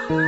Baengh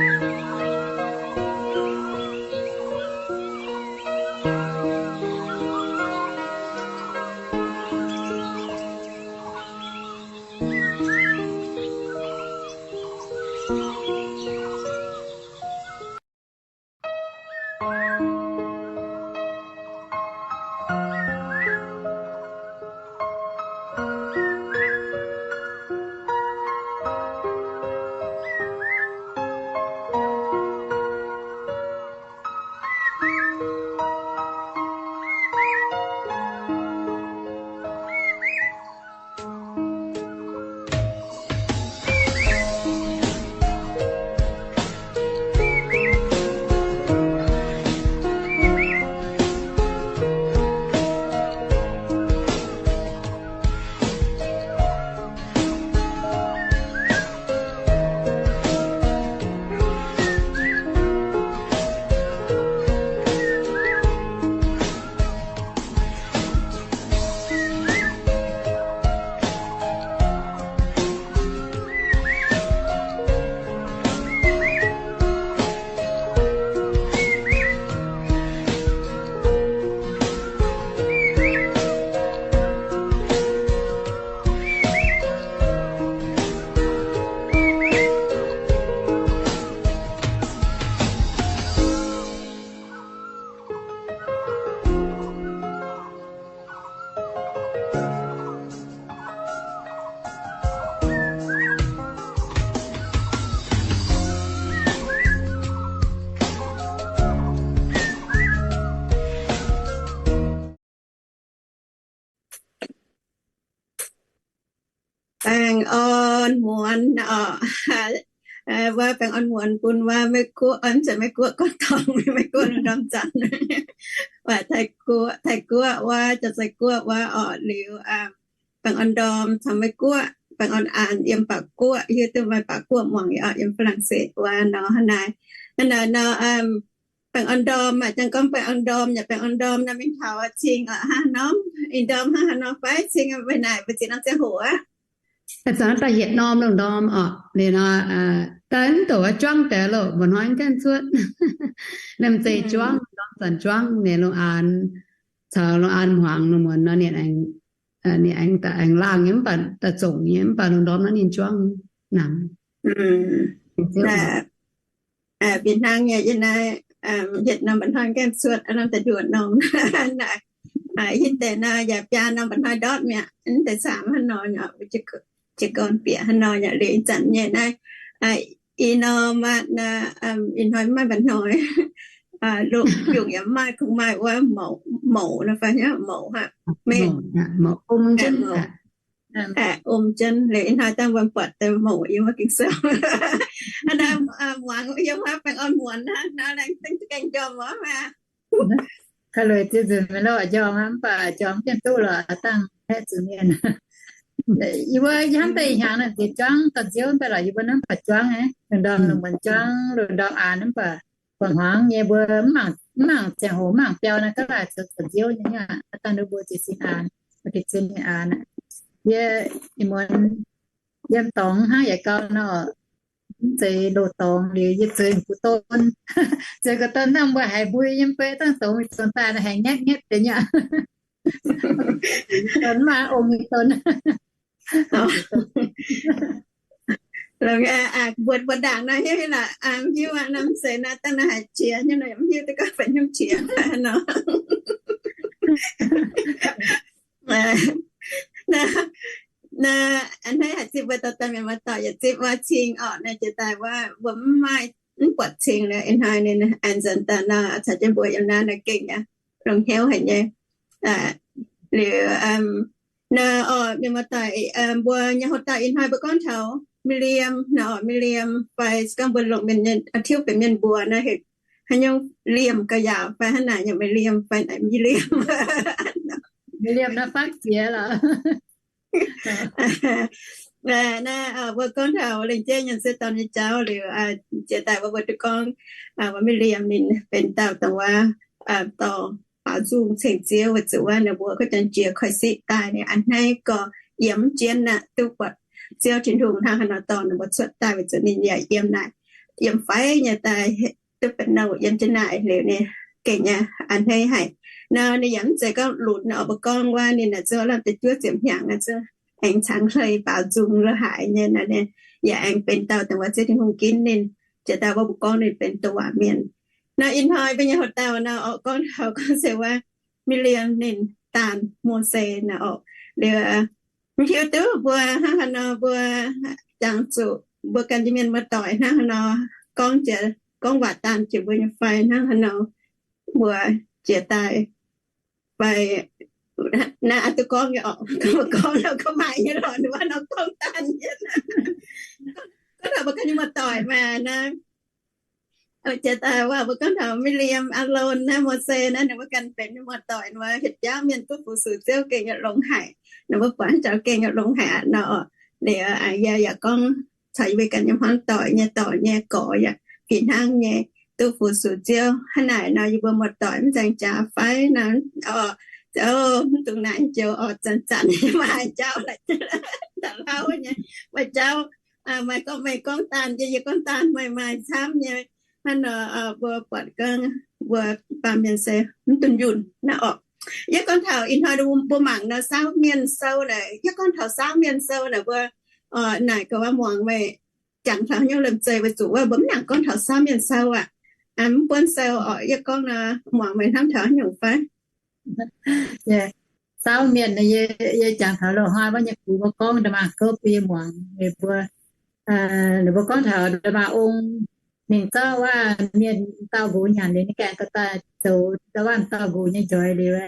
orn muonz oc. Wuov baengh orn muonz bun wuov Meiv Guoqv, mv zeiz Meiv Guoqv, gorngv dorngx Meiv Guoqv, lungh ndorm zanc, Taiv-Guoqv, Taiv-Guoqv wuov, Janx-Zei Guoqv wuov oc. Liuz baengh orn ndorm caux Meiv Guoqv, baengh orn aanx yiem Baac Guoqv, hiuv duqv maaih Baac Guoqv muangx yie oc, yiem Faa^lang^setv wuov nor. Hnangv naaiv, hnangv naaiv nor, baengh orn ndorm aqv, janx gorngv baengh orn ndorm yaac baengh orn ndorm nor, mingh taux cing oc, hnangv haaix norm, ih ndorm hnangv haaix nor fai cing, mbuo naaic mbuo ziex norm ziangh hoc aqv. Daaih zanc daaih hietc norm lungh ndorm oc. Liuz nor, daaih mv doqc juangv deix loh, mba'hnoi gaengh cuotv. Liemh zeih juangv, lungh ndorm zanc juangv, ninh lungh aanx caux lungh aanx hmuangx lungh muonz nor, ninh aengx, ninh aengx laangh nyei mv baac daaih zongc nyei, mv baac lungh ndorm naaiv ninh juangv nangc. Fih hnangv nyei, yie naaiv hietc norm mba'hnoi gaengh cuotv, aav norm daaih nduoqc norm. Naaiv, hitv deix nor yaac biaa norm mba'hnoi ndortv mi'aqv, mv deix camv hnangv nor nyei, jiez gorn bieqc hnangv nor nyei. Liuz ih zanc nyei naaiv, ih norm aqv, ih hnoi mv maaih mba'hnoi, lungh yungz yaac mv maaih, kungx maaih wuov mouc, mouc nor fai, mouc aqv, mouc, om jienv. Liuz ih hnoi dangh mbuo buatc deix mouc yiem wuov Ging-Sou. Hnangv naaiv, muangx yiem wuov baengh orn muonz hnangv nor, laengz zingh za'gengh njormh wuov maah. Ka'lueic ziex nzunc mingh lorqc, njormh aqv, mv baac njormh mv bienh duqv lorqc, dangh haeqv zuqc mienh. Yie mbuo hnamv deix ih hnyangx naaic nziex juangv gauh nziouv mv baac lorqc, yie mbuo hnamv baac juangv aeqv, lungh ndorm lungh muonz juangv, lungh ndorm aanx mv baac buatc hmuangx nyei, mbuo mv mangc ziangh hoc, mv mangc biauv naaiv gaax laaih zoux gauh nziouv nyei aqv. Dangh ninh mbuo jiez sin aanx, jiez sin mingh aanx aqv. Yie, ih muonz yiem dorngx hnangv yaac gau nor, mv zeiz loz-dorngx liuz yie zueiz gu'don, zueiz gu'don dangh mbuo haiz mbui yiem beiv dangh dongz mingh dongz daaih naaic haiz ngaetv ngaetv deix nyei aqv. Don mv maaih ong nyei don. Mbuo, mbuo ndaangc nor hiuv lorqc, hiuv aqv, naaiv mv zeiz naaiv dangh naaiv haiz qiex nyei nor, mv hiuv duqv gorngv fai hnyouv qiex nor. Naaiv, a'hneiv haic zipv mbuo dorh daaih mienh muoz-doic yaac zipv wuov cing orqc. Naaiv jiex daaih wuov mbuo mv maaih, mv buatc cing liuz, ih hnoi ninh aengx nzuonx daaih nor, caux jienv mbuo yiem naaiv naaiv gengh aqv, longx hnyouv haic nyei. Liuz, naaiv orqc, mienh muoz-doic, mbuo nyei hoc dauh ih hnoi mbuo gorngv taux mingh liemh nor, mingh liemh fai se gorngv mbuo longc mienh nyei, tiuv benx mienh mbuox naaiv heuc haaix nyungc, liemh ga'yaauc fai hnangv naaic, nyungc mingh liemh fai naaic mingh liemh. Mingh liemh nor fakv jiex lorqc. Naaiv mbuo gorngv taux lengc jeiv nyanc se dorn nyei jauv liuz, jiex daaih mbuo mbuo duqv gorngv, mbuo mingh liemh ninh benx dauh dongh wuov, dorh baaux nzung ceng Ziouv weic zuqc wuov ninh mbuo gorngv janx jiex koiv-siqv daaih, ninh a'hneiv gorx yiem jienv aqv, duqv buatc Ziouv Tin-Hungh hnangv haaix nor dorh ninh mbuo cuotv daaih weic zuqc ninh yaac yiem naaic yiem fai nyei daaih duqv benx nouh yiem jienv naaic liuz ninh gengh nyei a'hneiv haic. Nor ninh yaac mv zeiz gorngv lunx oc, mbuo gorngv wuov ninh naaic zungv lamh deix juov ziepc hnyangx naaic zungv aengx cangx hlei baaux nzung lo haaix nyei nor, ninh yaac aengx benx dauh dongh wuov Ziouv Tin-Hungh ginv ninh, jiex daaih wuov mbuo gorngv ninh benx douc waac mienh. Nor ih hnoi mbuo nyei hoc dauh nor oc, gorngv taux gorngv se wuov Mi^li^am ninh daanh Mose nor oc. Liuz mv hiuv duqv mbuo hnangv haaix nor mbuo jangx zuqc mbuo ganh nyei mienh muoz-doic hnangv haaix nor gorngv jiex, gorngv waac daanh jiex mbuo nyei fai hnangv haaix nor mbuo jiex daaih fai. Naaiv aqv duqv gorngv nyei oc, gorngv, gorngv nor gorngv maaih nyei lorqc, ninh mbuo nor gorngv daanh nyei. Gorngv taux mbuo ganh nyei muoz-doic maac naaiv, jiex daaih waac mbuo gorngv taux Mi^li^am, Aalon naaiv, Mose naaiv, ninh mbuo ganh benx nyei muoz-doic, ninh mbuo hietc jauv mienh duqv fu-sux Ziouv gengh nyei longx haic. Ninh mbuo buatc haaix jauv gengh nyei longx haic aqv nor. Liuz yie yaac gorngv caux yie mbuo ganh nyei hmuangv doic nyei dorc nyei gorx yaac fih hnangv nyei duqv fu-sux Ziouv. Hnangv naaic nor yie mbuo muoz-doic mv nzaeng jaax fai nor, mv dungx naaic joux oc, zanc-zanc maaih jauv la'hlauv nyei, maaih jauv, maaih gorngv, meih gorngv daanh, yie, yie gorngv daanh, meih maaih camv nyei. Hnangv nor mbuo buatc gorngv mbuo baamh mienh se mv dunh yunh naaiv oc. Yie gorngv taux ih hnoi mbuo mangc nor Saauv Mienh Sou naaic, yie gorngv taux Saauv Mienh Sou naaic mbuo naaic gaax wuov muangx meih jangx taux haaix nyungc lomh zeih weic zuqc wuov mbuo mv nangc gorngv taux Saauv Mienh Sou aqv. Mv buonv sou oc, yie gorngv nor muangx meih hnamv taux haaix nyungc fai? Saauv Mienh, yie jangx taux loz-hnoi wuov nyei gux mbuo gorngv nda'maah gouv bun yie muangx. Ninh mbuo gorngv taux nda'maah ong, ninh zorqv wuov mienh dauh nqox nyanc liuz ninh gaengh dorh daaih zoux nda'maah dauh nqox nyei njoix liuz,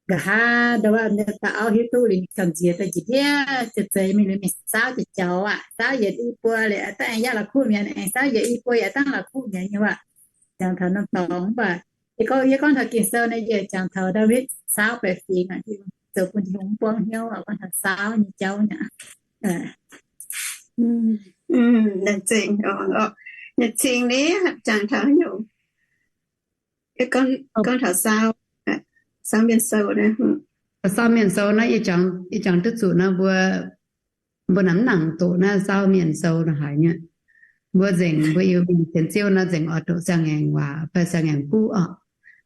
nqa'haav nda'maah dauh auv hiuv duqv liuz ninh gamh nziex daaih njiec ndiev zeix mingh liuz mingh saauv jaux aqv. Saauv yietc i buo liuz daaih aengx yangh la'kuqv mi'aqv, aengx saauv yietc i buo yaac dangh la'kuqv mi'aqv nyei waac. Jangx taux norm dorngx mv baac yie gorngv, yie gorngv taux Ging-Sou naaic, yie jangx taux Ndaawitv saauv baeqc fingx aqv, zoux bun Tin-Hungh mv buangv hnyouv aqv, gorngv taux saauv nyei jauv mi'aqv. Nzengc, nzengc ni jangx taux haaix nyungc? Gorngv taux Saauv, Saauv Mienh Sou naaiv. Saauv Mienh Sou naaiv, yie jangx duqv zuqc naaiv mbuo, mbuo naaiv mv nangc doqc naaiv Saauv Mienh Sou naaiv haaix nyungc. Mbuo nzengc, mbuo Iu-Mienh sienx Ziouv naaiv nzengc oix doqc siang-ngaengc waac fai siang-ngaengc buv oc.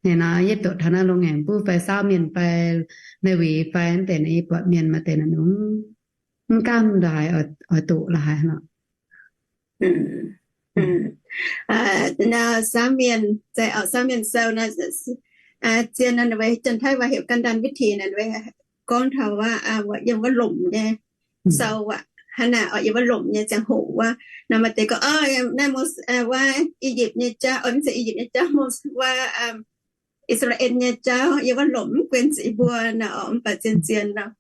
Ninh nor yie doqc taux naaiv longx-ngaengc buv fai Saauv Mienh fai Lewi fai naaiv deix naaiv, yie buatc mienh maaih deix naaiv nungx mv gaamv la'haaix, oix doqc la'haaix lorqc. Saauv Mienh, Saauv Mienh Sou naaiv, zien naaiv, Janx-Taiv waac heuc กันดารวิถี naaiv, gorngv taux wuov, yiem wuov lomc nyei sou aqv. Hnangv naaic oc, yiem wuov lomc nyei ziangh hoc wuov, naaiv maaih deix gorngv, naaiv, wuov I^yipv nyei jauv, mv zeiz I^yipv nyei jauv, wuov I^saa^laa^en nyei jauv yiem wuov lomc mv guen zuqc yie mbuo nor, mv baac zien-zien nor,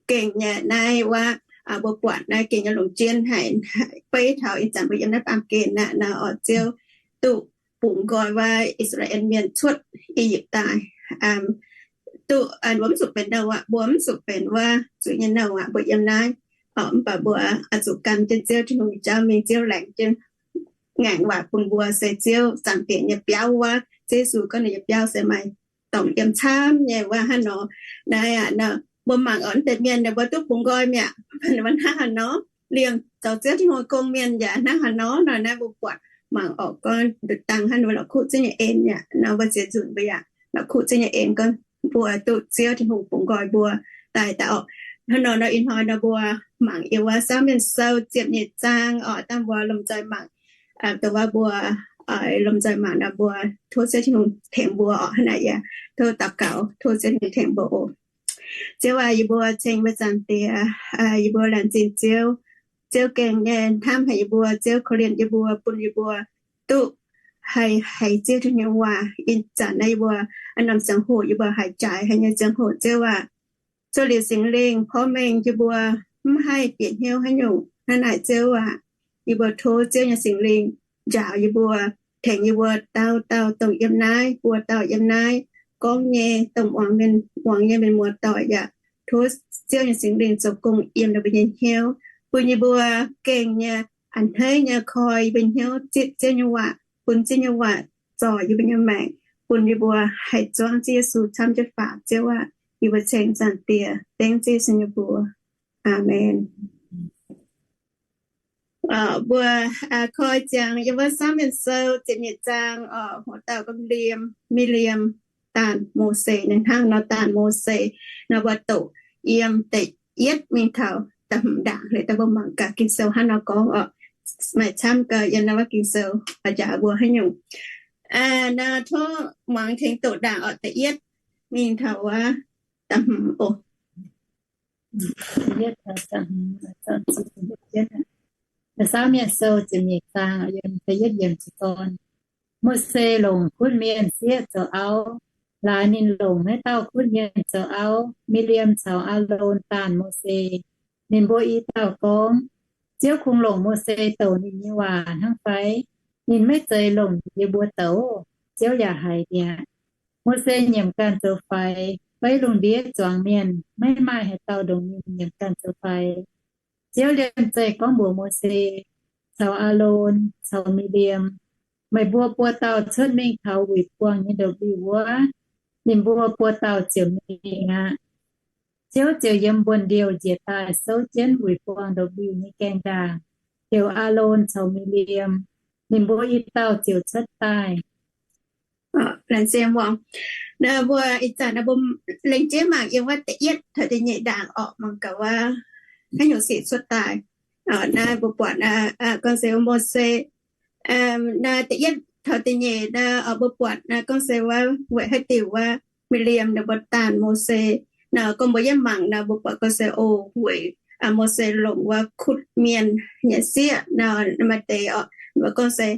gengh nyei naaiv wuov, mbuo buatc naaiv gengh nyei longc jien haic, beiv taux ih zanc mbuo yiem naaiv baamh gen aqv nor, oix Ziouv duqv bungx nqoi wuov I^saa^laa^en mienh cuotv I^yipv daaih. Duqv mbuo mv zuqc benx nouh aqv, mbuo mv zuqc benx wuov zuqc nyei nouh aqv, mbuo yiem naaiv. Mv baac mbuo oix zuqc gan jienv Ziouv Tin-Hungh nyei jauv mingh, Ziouv laengz jienv ngaengc waac bun mbuo se Ziouv zaangc diex nyei biauv wuov. Ziouv Yesu gorngv ninh nyei biauv se maaih dorngc yiem camv nyei wuov hnangv nor. Naaiv aqv, mbuo mangc oc, deix mienh ninh mbuo duqv bungx nqoi mi'aqv, ninh mbuo hnangv haaix nor, liemh zoux Ziouv Tin-Hungh gong mienh yaac hnangv haaix nor nor, naaiv mbuo buatc mangc oc, gorngv nduqc dangh hnangv ninh mbuo la'kuqv Ziouv nyei en yaac nor, mbuo ziex nzunc mbuo yaac la'kuqv Ziouv nyei en, gorngv mbuo duqv Ziouv Tin-Hungh bungx nqoi mbuo daaih daaih oc. Hnangv nor nor ih hnoi nor mbuo mangc yiem wuov Saauv Mienh Sou ziepc nyeic zaang oc, dangh mbuo lomh nzoih mangc, dongh wuov mbuo lomh nzoih mangc nor mbuo tov Ziouv Tin-Hungh tengx mbuo oc. Hnangv naaic yie tov daux gaux, tov Ziouv Tin-Hungh tengx mbuo oc. Ziouv aac, yie mbuo ceng mbuo Zaangc Diex, yie mbuo laengz zingh Ziouv. Ziouv gengh nyei hnamv haic yie mbuo, Ziouv korv-lienh yie mbuo, bun yie mbuo duqv haih haiz Ziouv Tin-Hungh nyei waac. Ih zanc naaiv yie mbuo norm ziangh hoc yie mbuo haiz jaaix haic nyei ziangh hoc, Ziouv aac, zuov liuz Singx Lingh porv mengh yie mbuo mv haih bieqc hnyouv haaix nyungc. Hnangv naaic Ziouv aac, yie mbuo tov Ziouv nyei Singx Lingh njaaux yie mbuo, tengx yie mbuo dauh dauh dongh yiem naaiv, buo dauh yiem naaiv gorngv nyei, dongh muangx nyei mienh muoz-doic yaac tov Ziouv nyei Singx Lingh zoux gong yiem ninh mbuo nyei hnyouv, bun yie mbuo gengh nyei a'hneiv nyei koi yie mbuo hnyouv zipv Ziouv nyei waac, bun Ziouv nyei waac zorc yie mbuo nyei maengc, bun yie mbuo haih zuangv Ziouv Yesu camv jienv faaux. Ziouv aac, yie mbuo ceng Zaangc Diex dengv Ziouv Yesu nyei mbuox. Aamen. Mbuo koi ziangx yiem wuov Saav Mienh Sou ziepc nyeic zaang oc, hoc dauh gorngv Liemh, Mi^li^am daanh Mose, ninh hnangv nor daanh Mose, nor mbuo doqc yiem da'yietv mingh taux da'hmz ndaangc. Liuz daaih mbuo mangc gaax Ging-Sou hnangv nor gorngv oc. Maaih camv gau yiem naaiv wuov Ging-Sou, jaax mbuo haaix nyungc. Naaiv tov muangx tengx doqc ndaangc oc, da'yietv mingh taux wuov da'hmz oc. Saav Mienh Sou ziepc nyeic zaang, yiem da'yietv yiemc jiez gorn. Mose longc kuotv mienh sieqv zoux auv. Laaix ninh longc naaiv dauh kuotv mienh zoux auv, Mi^li^am caux Aalon daanh Mose. Ninh mbuo i dauh gorngv, Ziouv kungx longc Mose douc ninh nyei waac hnangv fai? Ninh maiv zeiz longc yie mbuo douc? Ziouv yaac haiz mi'aqv. Mose nyiemc ganh zoux faix, beiv lungh ndiev zuangx mienh, maiv maaih haaix dauh ndongc ninh nyiemc ganh zoux faix. Ziouv liemh zeih gorngv mbuox Mose caux Aalon caux Mi^li^am, Meih mbuo buo dauh cuotv mingh taux wuic buangh nyei ndopv-liuh wuov. Ninh mbuo buo dauh ziouc mingh aqv. Ziouv ziouc yiem mbuonx-ndiouh njiec daaih souv jienv wuic buangh ndopv-liuh nyei gaengh ndaangc, heuc Aalon caux Mi^li^am. Ninh mbuo i dauh ziouc cuotv daaih. Laengz zingh muangx. Naaiv mbuo ih zanc naaiv mbuo lengc jeiv mangc yiem wuov da'yietv taux da'nyeic ndaangc orqc, mangc gaax wuov haaix nyungc sic cuotv daaih. Naaiv mbuo buatc naaiv gorngv se wuov Mose, naaiv da'yietv taux da'nyeic naaiv mbuo buatc naaiv gorngv se wuov weic haaix diuc wuov Mi^li^am ninh mbuo daanh Mose. Naaiv gorngv mbuo yiem mangc naaiv mbuo buatc gorngv se o weic Mose longc wuov kutv mienh nyei sieqv naaiv maaih deix orqc, mbuo gorngv se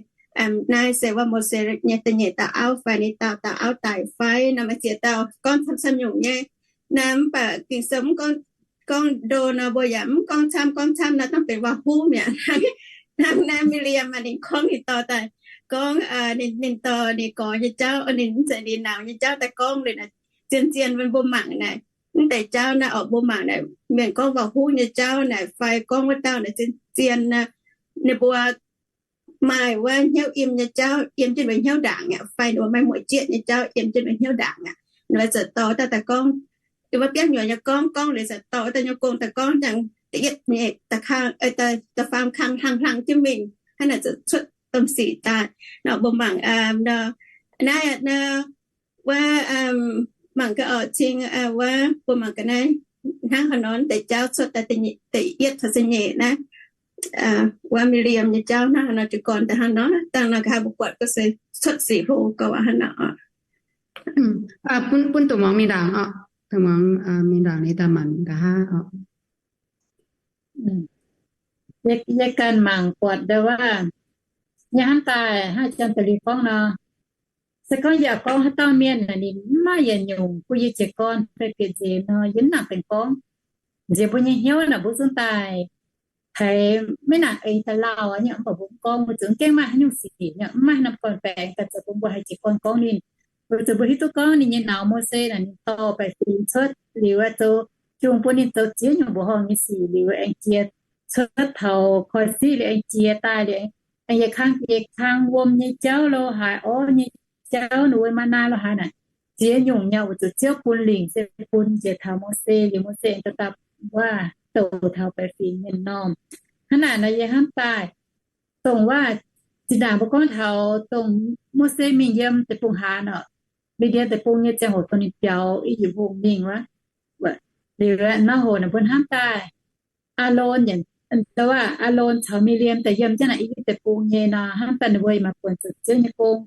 naaiv se wuov Mose nyei da'nyeic dauh auv fai ninh dauh dauh auv daic fai, naaiv maaih ziex dauh gorngv camv camv nyungc nyei. Naaiv mv baac Ging-Sou mv gorngv, gorngv ndo nor mbuo yaac mv gorngv camv, gorngv camv naaiv dangh benx waac-huv mi'aqv. Hnangv naaiv Mi^li^am maaih ninh gorngv ninh dorh daaih gorngv ninh dorh ninh gorx nyei jauv, ninh mv zeiz ninh nauz nyei jauv daaih gorngv liuz naaic, zien-zien mbuo mangc naaic, mv deix jauv naaiv orqc mbuo mangc naaic mienh gorngv waac-huv nyei jauv naaic fai gorngv wuov dauh naaic zien-zien ninh mbuo maaih wuov hnyouv im nyei jauv, im jienv mbuo hnyouv ndaangc aqv, fai ninh mbuo maaih mueic jieqv nyei jauv, im jienv mbuo hnyouv ndaangc aqv. Ninh mbuo ziouc dorh wuov dauh daaih gorngv, wuov biauv nyuoz nyei gorngv, gorngv liuz ziouc dorh wuov dauh nyei gong daaih gorngv, da'yietv nyei, da'faam kang hlang hlang jienv mingh hnangv naaic ziouc cuotv domh sic daaih. Nor mbuo mangc naaiv, wuov, mangc gaax orqc, cing wuov, mbuo mangc gaax naaiv hnangv haaix nor deix jauv cuotv da'yietv taux da'nyeic naaiv, wuov Mi^li^am nyei jauv hnangv haaix nor jiez gorn daaih hnangv nor, dangh nor nqa'haav mbuo buatc gorngv se cuotv sic hlo gauh aqv hnangv nor. Bun, bun dongh muangx mingh ndaangc orqc, dongh muangx mingh ndaangc ninh daaih mangc nqa'haav orqc. Yie ganh mangc buatc ndau wuov, yie hnamv daaih hnangv Janx-Da'li gorngv nor, se gorngv yie gorngv haaix dauh mienh naaic ninh mv maaih yietc nyungc bun yie jiez gorn fai bieqc nzengc nor, yie mv nangc dengc gorngv. Nziex mbuo nyei hnyouv naaic mbuo zungv daaih haiz maiv nangc eix daaih lauh nyei, mv baac mbuo mv gorngv, mbuo zuqc mv gaengh maaih haaix nyungc sic nyei, mv maaih norm gorn-baengx daaih zoux bun mbuo haih jiez gorn gorngv ninh. Weic zuqc mbuo hiuv duqv gorngv ninh nyei nauz Mose naaic ninh dorh baeqc fingx cuotv liuz, zoux jungh bun ninh zoux ziex nyungc mbuoqc horngh nyei sic liuz, aengx jiex cuotv taux Koiv-Sitv liuz, aengx jiex daaih liuz, aengx yietc kang yietc kang wuom nyei jauv lo haaix, orv nyei jauv, ninh mbuo maa^naa lo haaix naaic, ziex nyungc nyei weic zuqc Ziouv bun lingc se bun jiex taux Mose liuz, Mose aengx daaih wuov douc taux baeqc fingx mienh normh. Hnangv naaic nor yie hnamv daaih, dongh wuov zinh ndaangc mbuo gorngv taux dongh Mose mingh yiem deic-bung-haaz orqc, mingh yiem deic-bung nyei ziangh hoc dongh ninh biaux I^yipv Hungh mingh wuov, liuz nor hoc naaic mbuo hnamv daaih, Aalon, Aalon caux Mi^li^am daaih yiem jienv naaic I^yipv Deic-Bung nyei nor, hnamv daaih ninh mbuo yaac maaih buonc zuqc Ziouv nyei gong.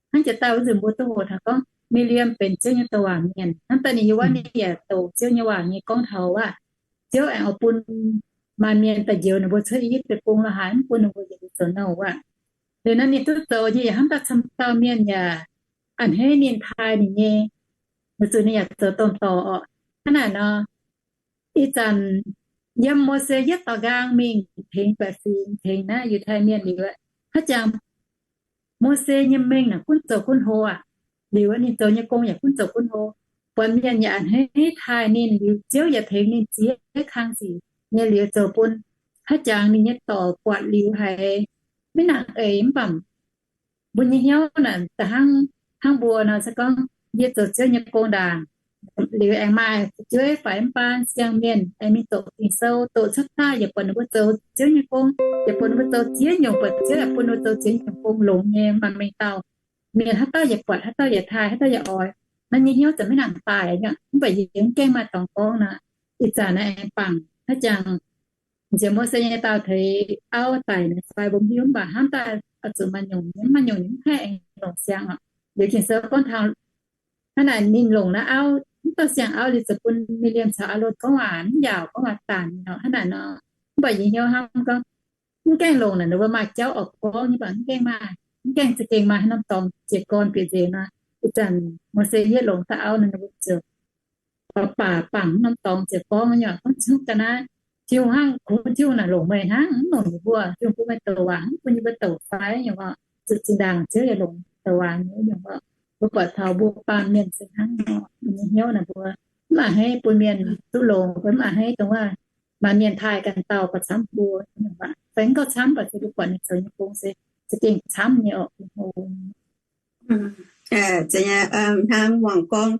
Hnangv jiex dauh wuov nzunc mbuo duqv hoqc taux gorngv Mi^li^am benx Ziouv nyei douc waac mienh. Hnamv daaih ninh yiem wuov ninh yaac douc Ziouv nyei waac nyei gorngv taux aqv, Ziouv aengx oix bun maaih mienh daaih njoux ninh mbuo cuotv I^yipv Deic-Bung lo haaix, mv bun ninh mbuo yietc liuz zoux nouh aqv. Liuz nor ninh duqv zoux nyei yaac hnamv daaih camv dauh mienh yaac a'hneiv ninh, taaih ninh nyei, weic zuqc ninh yaac zoux domh dorc orqc. Hnangv naaic nor, ih zanc yiem Mose yietv daaux nqaang mingh tengx baeqc fingx, tengx naaiv Yiutai Mienh liuz, haaix jangx Mose nyei mengh naaic gunv zoux gunv hlo aqv. Liuz ninh zoux nyei gong yaac gunv zoux gunv hlo. Buatc mienh yaac a'hneiv taaih ninh, liuz Ziouv yaac tengx ninh ziex kang sic nyei liuz zoux bun haaix jangx ninh nyei dorc buatc liuz haiz maiv nangc eix. Mv baac mbuo nyei hnyouv naaic da'hnangv, hnangv mbuo nor se gorngv yie zoux Ziouv nyei gong ndaangc, Liuz aengx maaih fu'jueiv fai mv baan siang-mienh aengx mingh doqc Ging-Sou, doqc cuotv daaih yaac buatc ninh mbuo zoux Ziouv nyei gong, yaac buatc ninh mbuo zoux ziex nyungc, buatc Ziouv yaac bun ninh mbuo zoux ziex nyungc gong longx nyei, maaih mengh dauh mienh haaix dauh yaac buatc, haaix dauh yaac taaih, haaix dauh yaac oix. Naaiv nyei hnyouv ziouc maiv nangc daaih aqv. Mv baac yie mv gaengh maaih dorngx gorngv naaic, ih zanc naaiv aengx bangc haaix jangx nziex Mose nyei daauh teix auv daic naaic fai mbuo mv hiuv, mv baac hnamv daaih oix zuqc maaih nyungc, mv maaih nyungc nyei mv haih aengx longc siang oc. Liuz Ging-Sou gorngv taux hnangv naaic ninh longc naaiv auv, mv dauh siang-auv liuz ziouc bun Mi^li^am caux Aalon gorngv waac mv yaauc, gorngv waac daanc nor hnangv naaic nor. Mv baac yie hnyouv hnamv gorngv, mv gaengh longc naaic ninh mbuo maaih jauv oix gorngv nyei, mv baac mv gaengh maaih, mv gaengh za'gengh maaih haaix norm dorngx ziec gorn bieqc nzengc nor. Ih zanc Mose yietv longc dauh auv nor, ninh mbuo ziouc baac baac bangc norm dorngx ziec gorngv nyei, gorngv zungv ga'naaiv Tin-Hungh hnangv, kungx Tin-Hungh naaic longc meih hnangv, mv longc ninh mbuo. Tin-Hungh bun meih douc waac, mv bun yie mbuo douc fai nyungc oc. Zuqc zinh ndaangc Ziouv yaac longc douc waac nyei nyungc oc. Mbuo buatc taux mbuo baamh mienh se hnangv nor, mbuo nyei hnyouv naaic mbuo mv a'hneiv bun mienh duqv longx, mbuo mv a'hneiv dongh wuov maaih mienh taaih ganh dauh baac camv mbuo nyungc aqv. Fai mv gauh camv baac se mbuo buatc ninh zoux nyei gong se za'gengh camv nyei oc. Hnangv muangx gorngv,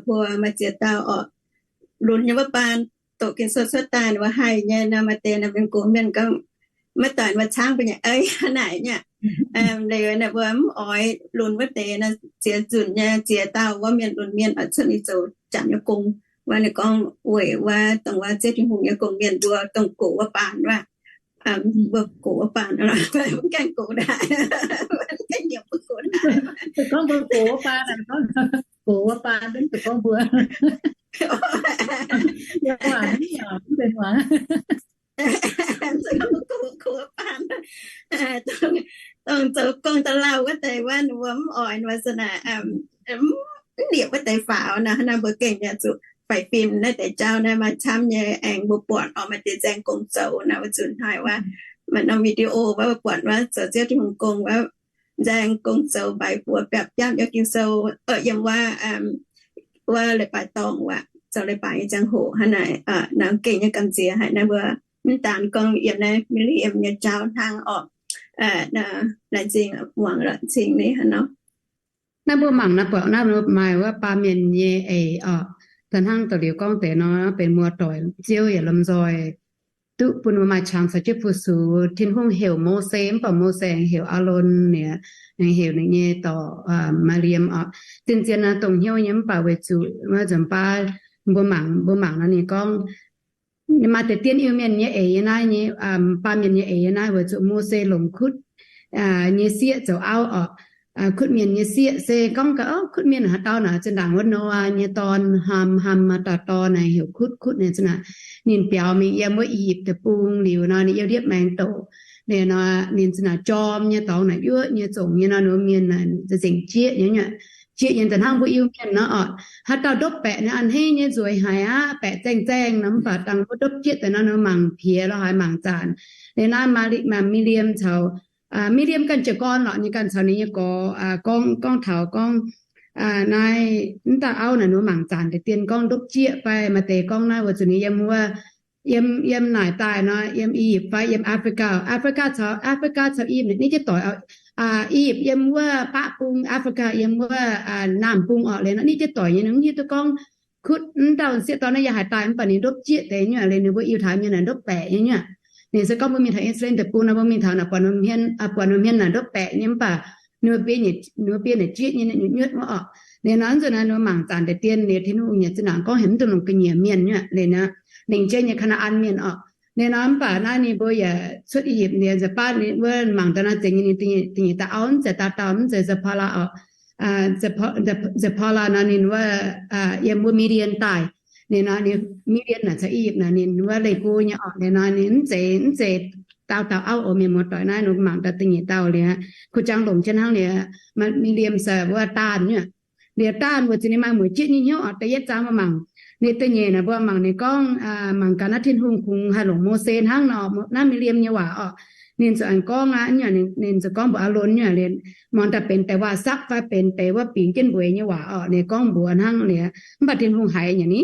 mbuo maaih ziex dauh oc, lunx nyei wuov baan, doqc Ging-Sou cuotv daaih ninh mbuo haih nyei nor, maaih deix naaiv mienh gox mienh gorngv, maiv doic mbuo caangv mbuo nyei ei hnangv naaic nyei. Liuz naaiv mbuo mv oix lunx wuov deix nor, ziex nzunc nyei ziex dauh wuov mienh lunx mienh oix cuotv ninh zoux janx nyei gong. Wuov ninh gorngv weic wuov dongh wuov Ziouv Tin-Hungh nyei gong mienh mbuo dongh gox wuov baan wuov. Mbuo gox wuov baan, mv gaengh gox daaih, mv gaengh nyiemc mbuo gox daaih. Gorngv mbuo gox wuov baan, gox wuov baan, mv zuqc gorngv mbuo. Gox wuov baan, dongh zoux gong da'lauh wuov deix wuov, ninh mbuo mv oix, ninh mbuo za'naaic mv liepc wuov deix faaux nor. Hnangv naaiv mbuo gengh yaac zuqc faix fim naaiv deix jauv naaiv maaih camv nyei. Aengx mbuo buatc oix maaih deix nzaeng gong zoux naaiv, wuov zuqc hnoi wuov maaih norm video wuov, mbuo buatc wuov zoux Ziouv Tin-Hungh gong wuov, nzaeng gong zoux mbaaix buoz biapv biapv yiem Ging-Sou, yiem wuov, wuov leiz-baaix dorngh wuov, zoux leiz-baaix nyei ziangh hoc hnangv naaic. Naaiv gengh nyei gamh nziex haic naaiv mbuo mv daan gorngv yiem naaiv Mi^li^am nyei jauv hnangv oc. Laengz zingh muangx, laengz zingh ni hnangv nor. Naaiv mbuo mangc naaiv buatc naaiv maaih wuov baamh mienh nyei eix oc. Da'hnangv da'liuz gorngv deix nor, benx muoz-doic Ziouv yaac lomh nzoih duqv bun mbuo maaih qangx caux jienv fu-sux. Tin-Hungh heuc Mose, mv baac Mose heuc Aalon, ninh heuc ninh nyei dorc, aa, Maa^li^am oc. Zien-zien naaiv dongh hnyouv nyei, mv baac weic zuqc wuov nzunc baav mbuo mangc, mbuo mangc nor ninh gorngv maaih deix dien Iu-Mienh nyei eix yiem naaiv nyei, baamh mienh nyei eix yiem naaiv weic zuqc Mose longc kutv nyei sieqv zoux auv oc. Kutv mienh nyei sieqv se gorngv gaax, o, kutv mienh haaix dauh naaic, zinh ndaangc wuov Noaa nyei dorn, Ham, Ham dauh dorn naaic heuc Kutv, Kutv naaic zinh ndaangc ninh biaux mingh yiem wuov I^yipv Deic-Bung liuz nor, ninh youh ndiepv maengx doqc. Liuz nor ninh zinh ndaangc jorm nyei dorngx naaic yuoqv nyei zongc nyei nor, ninh mbuo mienh naaic za'gengh jieqv nyei, jieqv nyei. Da'hnangv mbuo Iu-Mienh nor oc, haaix dauh ndopv baeqc naaic a'hneiv nyei nzueic haic aqv, baeqc zaeng zaeng nor, mv baac dangh mbuo ndopv jieqv deix nor, ninh mbuo mangc piex lorqc, haiz mangc zanc. Liuz naaiv Mi^li^am caux, Mi^li^am ganh jiez gorn lorqc, ninh ganh caux ninh nyei gorx gorngv, gorngv taux gorngv naaiv, mv dauh auv naaic ninh mbuo mangc zanc deix dien gorngv ndopv jieqv fai maaih deix gorngv naaiv weic zuqc ninh yiem wuov, yiem, yiem naaic daaih nor, yiem I^yipv fai yiem Africa, Africa caux, Africa caux I^yipv ninh jienv doic, I^yipv yiem wuov baqv bung, Africa yiem wuov naamh bung orqc. Liuz nor ninh jienv doic nyei, ninh mv hiuv duqv gorngv Kutv, mv dauh sieqv dorn naaiv yaac haaix daaih, mv baac ninh ndopv jieqv deix nyei. Liuz ninh mbuo Iu-Taaix mienh naaic ndopv baeqc nyei. Ninh se gorngv mbuo mingh taux I^saa^laa^en Deic-Bung nor, mbuo mingh taux naaic buatc, buatc norm hmien naaic ndopv baeqc nyei, mv baac ninh mbuo biei nyei jieqv nyei, nyuotv wuov orqc. Liuz nor zuqc naaiv ninh mbuo mangc zanc deix dien, liuz Tin-Hungh nyei zinh ndaangc gorngv heuc mv dungx longc ga'nyiec mienh nyei. Liuz nor lengc jeiv nyei Kaa^naa^an Mienh orqc. Liuz nor mv baac naaiv ninh mbuo yaac cuotv I^yipv liuz nza'baatv ninh wuov mangc daaih naaiv zengx nyei, ninh da'nyeic dauh auv mv zeiz dauh dauh, mv zeiz Zipporah orqc. Zipporah nor ninh wuov yiem wuov Midian daaih. Liuz nor ninh, Midian naaic caux I^yipv naaic ninh wuov leih go nyei orqc. Liuz nor ninh mv zeiz, mv zeiz dauh dauh auv oc. Mienh muoz-doic, naaiv ninh mangc daaih da'nyeic dauh liuz, kuh jangx longc jienv hnangv liuz, Midian se wuov daanh nyei. Liuz daanh weic zuqc ninh maaih mueic jieqv nyei hnyouv orqc. Da'yietv zaang mbuo mangc, liuz da'nyeic naaic mbuo mangc ninh gorngv, mangc gaax naaiv Tin-Hungh kungx haih longc Mose hnangv nor, naaiv Midian nyei waac orqc. Ninh ziouc aengx gorngv aqv, ninh ziouc gorngv mbuox Aalon nyei, liuz mangc daaih benx deix waac-sapv fai benx deix wuov bingx jienv mbueiz nyei waac orqc. Ninh gorngv mbuox hnangv liuz, mv baac Tin-Hungh haiz nyei ni.